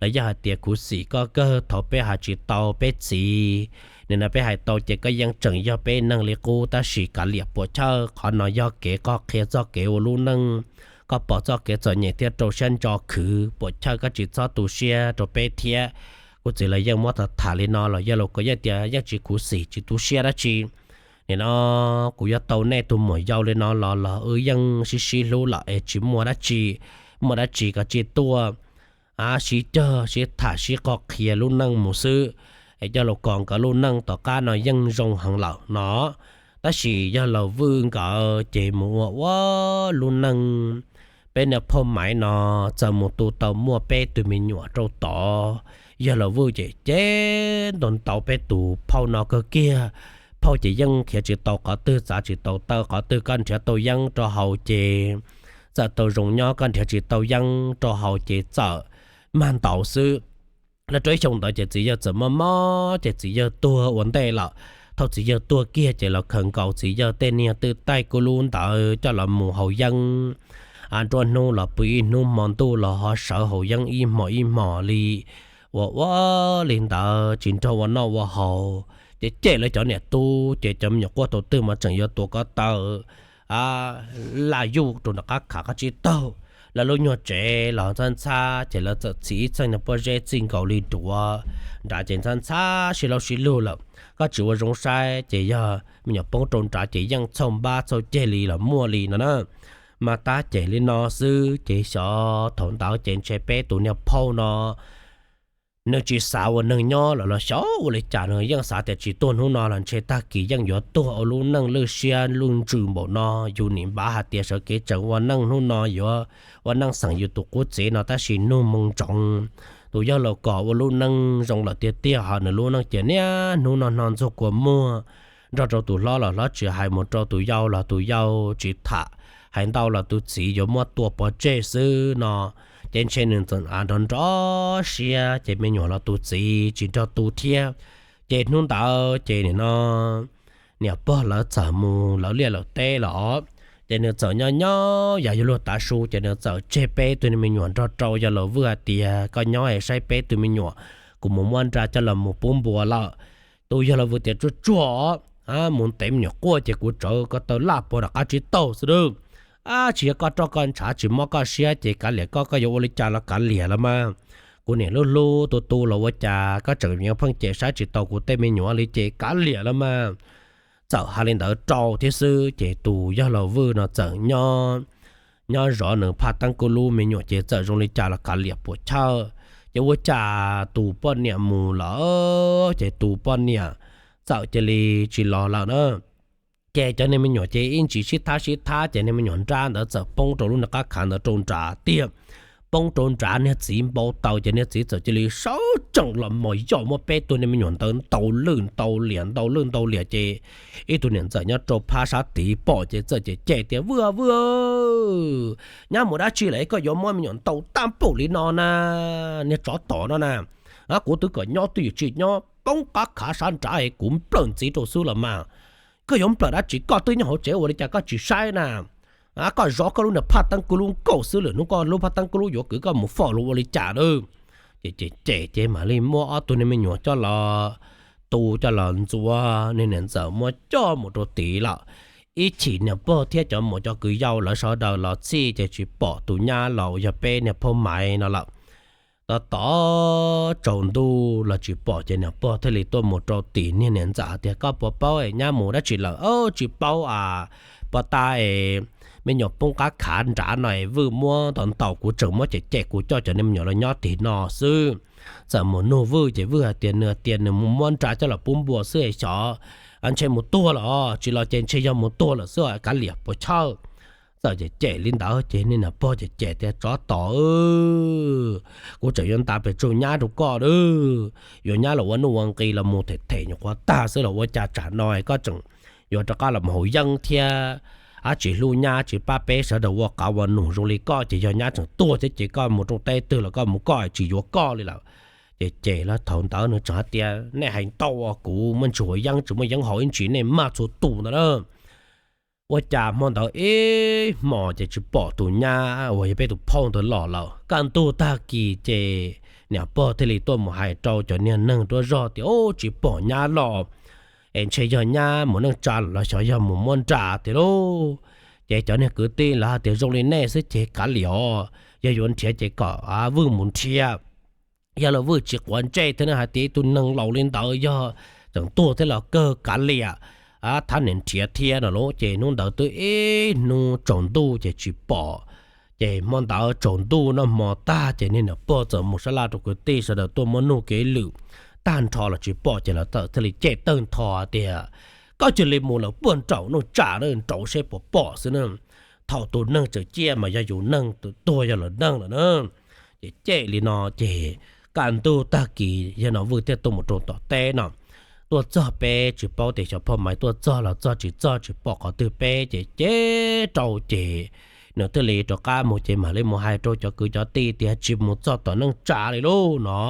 lawv yeej hais tias khuv xim koj kawg, thaum peb hais tsis tau peb txiv, nim no peb hais tau ces koj yeej tseem yog peb neeg li qub, tab sis kav liam puas chawj, qhov no yog kev qoj qhia txog kev ua lub neej. Koj pom txoj kev txom nyem thiab rau siab ntso khwv, puas chawj koj tsis txhob tu siab rau peb thiab. Kuv txiv lawv yeej muab tham tham li no los yawg laus Kom yeej tias yeej tsis khuv xim tsis tu siab dab tsi. Nim no kuv yuav tau nej tus muam yau li no los los wb yeej sib sib hlub lawm es tsis muaj dab tsi, muaj dab tsi koj cia tuaj sib cog sib tham sib qoj qhia lub neej mus xwb. Es yawg laus Kom nkawd lub neej tom qab no yeej zoo heev lawm no, tab sis yawg laus Vwj nkawd ces mus ua ua lub neej. Peb niag Phauj Maiv no txawm mus tu tau muaj peb tug me nyuam rau tod, yawg laus Vwj ces cem ntaus ntaus peb tus phauj no kawg kiag. Phauj ces yeej khiav tsis tau qhov twg, txav tsis tau taw qhov twg, koj nrhiav tau yeeb rau haus ces txawm tau zoo nyob, koj nrhiav tsis tau yeeb rau haus ces txawm mag ntaus xwb. Lawv rau ib xyoo ntawd ces txiv yawg txawm mob mob ces txiv yawg tuag ua ntej lawm. Thaum txiv yawg tuag kiag ces los khaws nkaus txiv yawg tej niag twj taij kuj lub ntawd coj los mus haus yeeb. nruab hnub los pw ib hnub, hmo ntuj los ho sawv haus yeeb ib hmos ib hmos li. Ua ua li ntawd tsis nrog ua noj ua haus, ces cem lawv cov niam tub, ces cov me nyuam quaj tau twg mas tseem yuav tuav ko taw laj yuj rau nram qab khav qab tsib taug. Lawv lub nyuag tsev los ntxhab ntxhab, ces lawv txawm txhim ib txheej niag pob zeb txij nkaus li duav nrad, ces ntxhab ntxhab sib laub sib lug lawm. Koj tsis ua zoo saib ces yog me nyuam poob rau nrad ces yeej txhaum npab txhaum ceg li los muaj li no na. Mas tab cem li no xwb ces xyov thaum ntawd ces ntshe peb tus niag phauj no nws tsis xav ua neeg nyob los los xyov ua li cas, nws yeej xav tias tsis tuag hnub no los ntshe tag kis yeej yuav tuag ua lub neej lwj siab lwj ntsws npaum no. Yus nim npav hais tias sawv kev tseem ua neej hnub no yuav ua neej xeem yus tus qub tsev no, tab sis nug moo ntsoov tus yawg laus kos ua lub neej zoo lawm tiag tiag, ho nws lub neej cia niaj hnub noj hno ntxuag kua muag, nrog rau tus hlob los hlob tsis hais mus rau tus yau los tus yau tsis tham, hais ntau los tus txiv yuav muab tua pov tseg xwb no. Ces ntshe nws txawm av nrov nrov siab, ces me nyuam los tus txiv tsis nrog tu thiab. Ces hnub ntawd ces nim no niam pog lawv txawm mus lawv liaj lawv teb los, ces nws txawm nyob nyob yav yuav luag tav su, ces nws txawm tseg peb tug niag me nyuam nrog rau yawg laus Vwj hais tias, koj nyob es saib peb tug me nyuam, kuv mus muab nra coj los mus pub npua lawm. Tus yawg laus Vwj tias, tsuag tsuag, mus ntev me nyuam quaj ces kuv tsawv ko taw laj puag nram qab tsib taug xwb lawm. Tsis yog koj roj koj ntshav tsis mob koj siab ces kav liam koj, koj yuav ua li cas los kav liam los mas. Kuv niam lub hlub tu tu los ua cas koj tseem yuav pheej cem saib tsis taus kuv tej me nyuam li ces kav liam los mas. Txawm hais li ntawd rau thiab xwb ces tus yawg laus Vwj no txawm nyob, nyob zov nws phaj teeb kuj lub me nyuam ces txawm zoo li cas los kav liam puas chawj. Ces ua cas tus poj niam mus lawm, ces tus poj niam txawm cia li tsis los lawm na. Ces cov niag me nyuam ces ib ntsis sib thab sib thab ces niag me nyuam nrab ntawd txawm poob rau lub niag qab khav ntawd rau nrad tiag. Poob rau nrad niag txiv npau taws ces niag txiv txawm cia li sawv tsees los mos yoj muab peb tug niag me nyuam ntawd ntaus lwj ntaus liam ntaus lwj ntaus liam ces ib tug niam ntxawm nyob rau phab sab tid pom ces txawm cem cem tias, Vwj, Vwj, nyab mus dab tsi lawm koj yuav muab me nyuam ntaus tag npaum li no na, niag tsov tom no na. Kuv twb kom nyob twb yuav tsis nyob, poob qab khav sab nrad es kuv nplawm ntxiv rau xwb los mas. Koj yuav nplawm dab tsi, koj twb nyob hauv tsev ua li cas koj tsis saib na? Koj zov koj lub niag phaj teeb kuj lub nkaus xwb lawm, hnub koj lub phaj teeb kuj lub yuav kwv koj mus fom los ua li cas lawm? Ces cem cem ces mam li muab ob tug niag me nyuam coj los tu coj los ntxuav, niag niam ntxawm muab coj mus rau tid lawm. Ib chim niag pog thiab cov muam cov kwv yau lawv sawv daws los txhij ces tsis pom tus nyab los yog peb niag phauj Maiv no lawm. Tos tos tsaus ntuj los tsis pom ces niag pog thiaj li tuaj mus rau tim niag niam ntxawm hais tias, koj puas paub es nyab mus dab tsi lawm? Tsis paub a, pov tas es me nyuam poob qab khav nrad no es Vwj muab ntaus ntaus, kuv tseem muab cem cem, kuv coj cov niag me nyuam los nyob tim no xwb. Txawm mus nug Vwj ces Vwj hais tias nws tias nws mus muab nra coj los pub npua xwb es xyov ntshe mus tuag lawm, tsis los ces ntshe yog mus tuag lawm xwb, kav liam puas chawj. Txawm cem cem li ntawd ces niag niam pog cem cem tias, tsov tom, kuv tseem yuav nta pes tsawg nyab rau koj lawm. Yuav nyab los ua nuj ua nqis los mus them them nyuam qhuav tag xwb los ua cas tsam no koj tseem yuav rov qab los mus haus yeeb thiab, ab tsis hlub nyab tsis pab peb sawv daws ua qav ua num zoo li koj ces yog nyab tseem tuag thiab ces koj mus rau teb twg los koj mus koj tsis yuav koj li lawm. Ces cem lawm thaum ntawd nws tseem hais tias, nej hais ntau, kuv muaj ntsis haus yeeb tsis muaj yeeb haus ib ntsis nej maj txhua tus ntawd na. Ua cas hmo ntawd ib hmos ces tsis pom tus nyab uas yog peb tus phauj ntawd los lawm. Kaj ntug tag kis ces niam pog thiaj li tuaj mus hais rau cov niag neeg nruab zog tias, ub, tsis pom nyab los es ntshe yog nyab mus neej tsa los xyov yog mus muab nra tiag lauj. Ces cov niag kwv tij lawv hais tias zoo li nej xwb ces kav liam os, yog yuav nrhiav ces kom Vwj mus nrhiav. Yog los Vwj tsis quav ntsej thiab ne, hais tias ib tug neeg laus li ntawd yog tseem tuag thiab los kawg kav liam, thab niam nrhiav thiab no lauj. Ces hnub ntawd twb ib hnub tsaus ntuj ces tsis pom. Ces hmo ntawd tsaus ntuj noj hmo tag ces niag niam pog txawm mus sab laj rau kwv tij sawv daws tuaj muab nug kev lwm tag nrho los tsis pom ces lawv txawm thiaj li cem tawg ntho tias, koj cia li mus lawm puag nraum nuj tsam na, nraud seb puas pom xwb na. Thaum tus neeg tseem ciaj mas yog yus neeg, tus tuag yog lawv neeg lawm na. Ces cem li no ces kaj ntug tag kis yog no Vwj thiaj tuaj mus rau tom teb no. Tuaj txog peb tsis paub tias xyov phauj Maiv tuaj txog los txog tsis txog tsis pom qhov twg peb ces cem rau ces nws thiaj li rov qab mus ces mam li mus hais rau cov kwv cov tij tias tsis mus txog tom neej tsa li lauj no.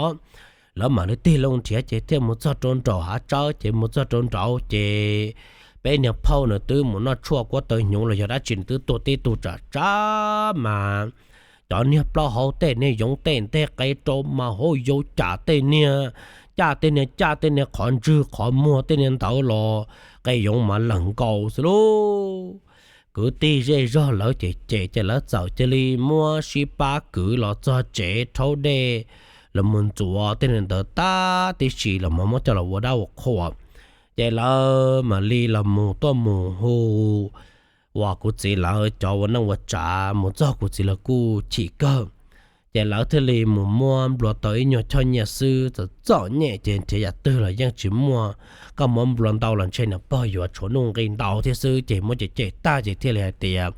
Lawv mam li tig loo nrhiav ces thiaj mus txog rau nraum hav tsawb ces mus txog rau nraud ces Peb niag phauj nws twb mus noj tshuaj kuab taw hnyuv los yog dab tsi nws twb tuag tib tug tsam tsam mas cov niag plaub hau tej niag yoov tej nteg qe rau mas hauv yau cam tej niag caj tej niag caj tej niag qhov ntswg qhov muag tej niag ntawd los qe yoov mas lawm nkaus xwb lauj. Kwv tij zej zog lawv ces cem ces lawv txawm cia li muab sib pab kwv los txog tsev rhaub dej los mus ntxuav tej niag ntawd tag tib si los mas muab coj los ua dab ua qhua. Ces lawv mam li los mus tuaj mus hu uas kuv txiv lawv cov ua neej ua tsav mus txog kuv txiv lawv kuj chim kawg. Ces lawv thiaj li mus muab nplua tau ib nyuag choj nyiaj xwb, txom txom nyem ces nrhiav yam twg los yeej tsis muaj. Koj muab nplua ntau los ntshe niam pog yuav tshuav nuj nqi ntau thiab xwb, ces muab cem cem tag ces thiaj li hais tias,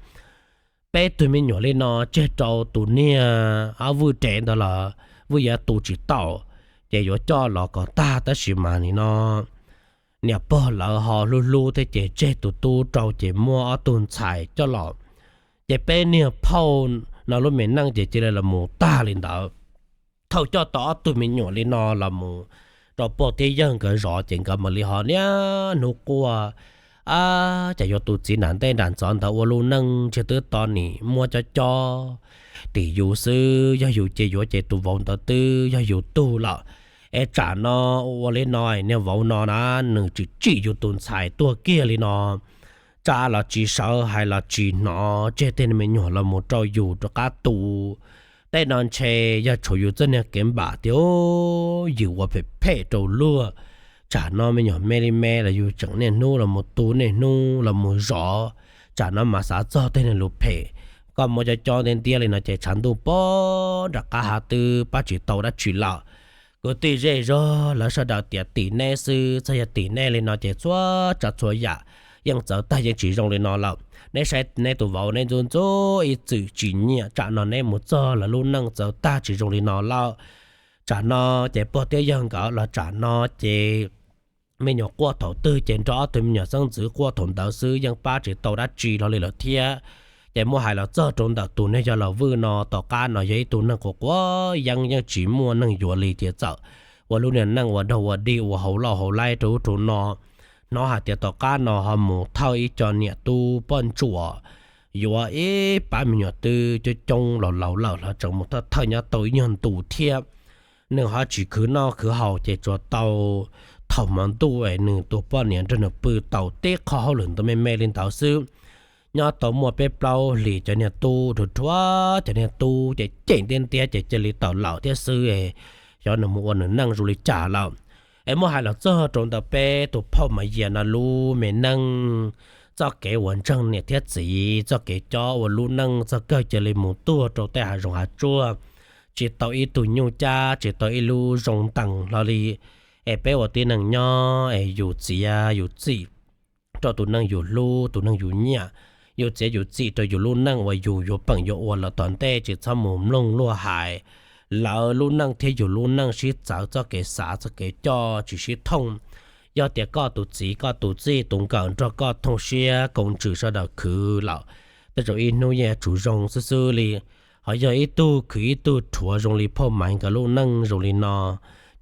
peb tug me nyuam li no tseg rau tus niag ob vwj dev ntawd los vwj yuav tu tsis tau, ces yuav coj los kom tag tab sis mas nim no niam pog lawv ho hlub hlub thiab ces tseg tus tub rau ces muab ob tug ntxhais coj los. Ces peb niag phauj no lub me neej ces cia li los mus tag li ntawd. Thaum coj tau ob tug me nyuam li no los mus rau pog thiab yawg nkawd zov ces nkawd mam li ho niaj hnub quaj, ab, cas yuav tus txiv nram ntej nram ntxov ntawd ua lub neej ntshe twb tau nim muab cob cob tim yus xwb, yog yus ces yuav ces tus vauv ntawd twb yog yus tug lawm. Es tsam no ua li no niag vauv no na, nws tsim tsim yus tus ntxhais tuag kiag li no, tsa los tsis sawv hais los tsis hnov, tseg tej me nyuam los mus rau yus rov qab tu. Tej no ntshe yog tshuav yus txoj niag kev npam tiag, yus ua phem phem rau luag. Tsam no me nyuam me li me los yus tseem niaj hnub los mus tu niaj hnub los mus zov, tsam no mas xav txog tej niag lus phem, koj muab cob cob ntiab ntiab li no ces tshav ntuj pob nram qab hav twb pab tsis tau dab tsi lawm. Kwv tij zej zog lawv sawv daws tias tim neb xwb, txog yog tim neb li no ces txhua tsav txhua yam yeej txawv tag yeej tsis zoo li no lawm. Neb saib neb tus vauv neb ntxub ntxub ib txwm tsis nyiam, tsam no neb mus txog lawv lub neej txawv tag tsis zoo li no lawm. Tsam no ces pog thiab yawg nkawd los tsam no ces me nyuam quaj thaum twg ces nrog ob tug me nyuam xeeb ntxwv quaj thaum ntawd xwb, yeej pab tsis tau dab tsi hlo li lawm thiab. Ces muab hais los txog rau ntawm tus neeg yog los vwj no, tom qab no yog ib tug neeg quav quav yeeb, yeej tsis muaj neeg yuav li ces txawm ua lub niag neej ua dog ua dig ua hauv loj hauv laib rau ub rau no. Hnov hais tias tom qab no ho mus thawj ib co niam tub poj ntsuam yuav ib pab me nyuam twb coob coob los laus lawm los tseem mus thawj thawj nyob tau ib nyuag ntu thiab. Nws ho tsis khwv noj khwv haus ces tsuas tau thaum hmo ntuj es nws tus poj niam nrog nws pw tau tib qho hauj lwm ntawd me me li ntawd xwb. Nyob tau muaj peb plaub hlis cov niag tub rhuav rhuav cov niag tub ces cem ntiab ntiab ces cia li tawm lawm thiab xwb, xyov nws mus ua nws neej zoo li cas lawm. Es muab hais los txog rau ntawm peb tus phauj Mas Yias no lub me neej, txoj kev uas ntseeg niam thiab txiv, txoj kev cob ua lub neej txog kawg cia li mus tuag rau tej hav zoov hav tsuag, tsis tau ib tug nyuj cab, tsis tau ib lub zoo ntees hlo li. Es peb ua tib neeg nyob es yus txiav yus txim rau tus neeg yus hlub tus neeg yus nyiam, yus txiav yus txim rau yus lub neej uas yus yuav peem yuav ua lawm tom ntej, tsis txhob mus mloog luag hais. Lawv lub neej thiab yus lub neej sib txawv txoj kev xav txoj kev coj tsis sib thooj. Yog tias koj tus txiv koj tus txij tus nkawm nrog koj thooj siab koom ntsws sawv daws khwv lawm, tej zaum ib hnub yeej yuav tsum zoo xwb xwb li. Ho yog ib tug khwv ib tug rhuav zoo li phauj Maiv nkawd lub neej zoo li no,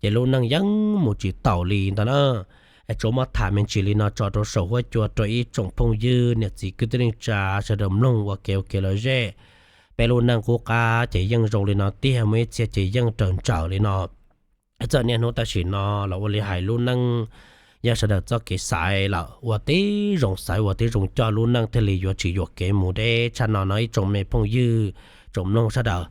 ces lub neej yeej mus tsis taus li ntag na. Es tsuas muab tham me ntsis li no tso rau saum huab cua rau ib tsoom phooj ywg niam txiv kwv tij neej tsa sawv daws mloog ua kev ua kev lom zem. Peb lub neej qub qab ces yeej zoo li no tiag, muaj ib txhia ces yeej raws ntsawm li no. Txawm niaj hnub tam sim no los ua li hais lub neej yog sawv daws txoj kev xaiv lawm, ua tib zoo xaiv ua tib zoo coj lub neej thiaj li yuav tsis yuam kev mus deb tshaj no no ib tsoom me phooj ywg tsoom mloog sawv daws.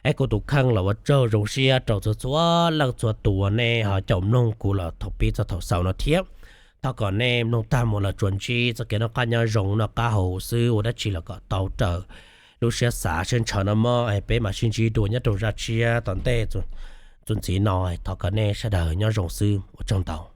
Es kuv tus kheej los ua tsaug zoo siab rau txhua txhua leej txhua tus uas nej ho caum mloog kuv los thaum pib txog thaum xaus no thiab. Thov kom nej mloog tag mus los tsuas ntsib txoj kev noj qab nyob zoo noj qab haus xwb, ua dab tsi los kom tau raws lub siab xav siab ntshaw no mog. Es peb mam sib ntsib dua nyob rau zaj tshiab tom ntej txuas ntxiv no. Thov kom nej sawv daws nyob zoo xwb, ua tsaug ntau.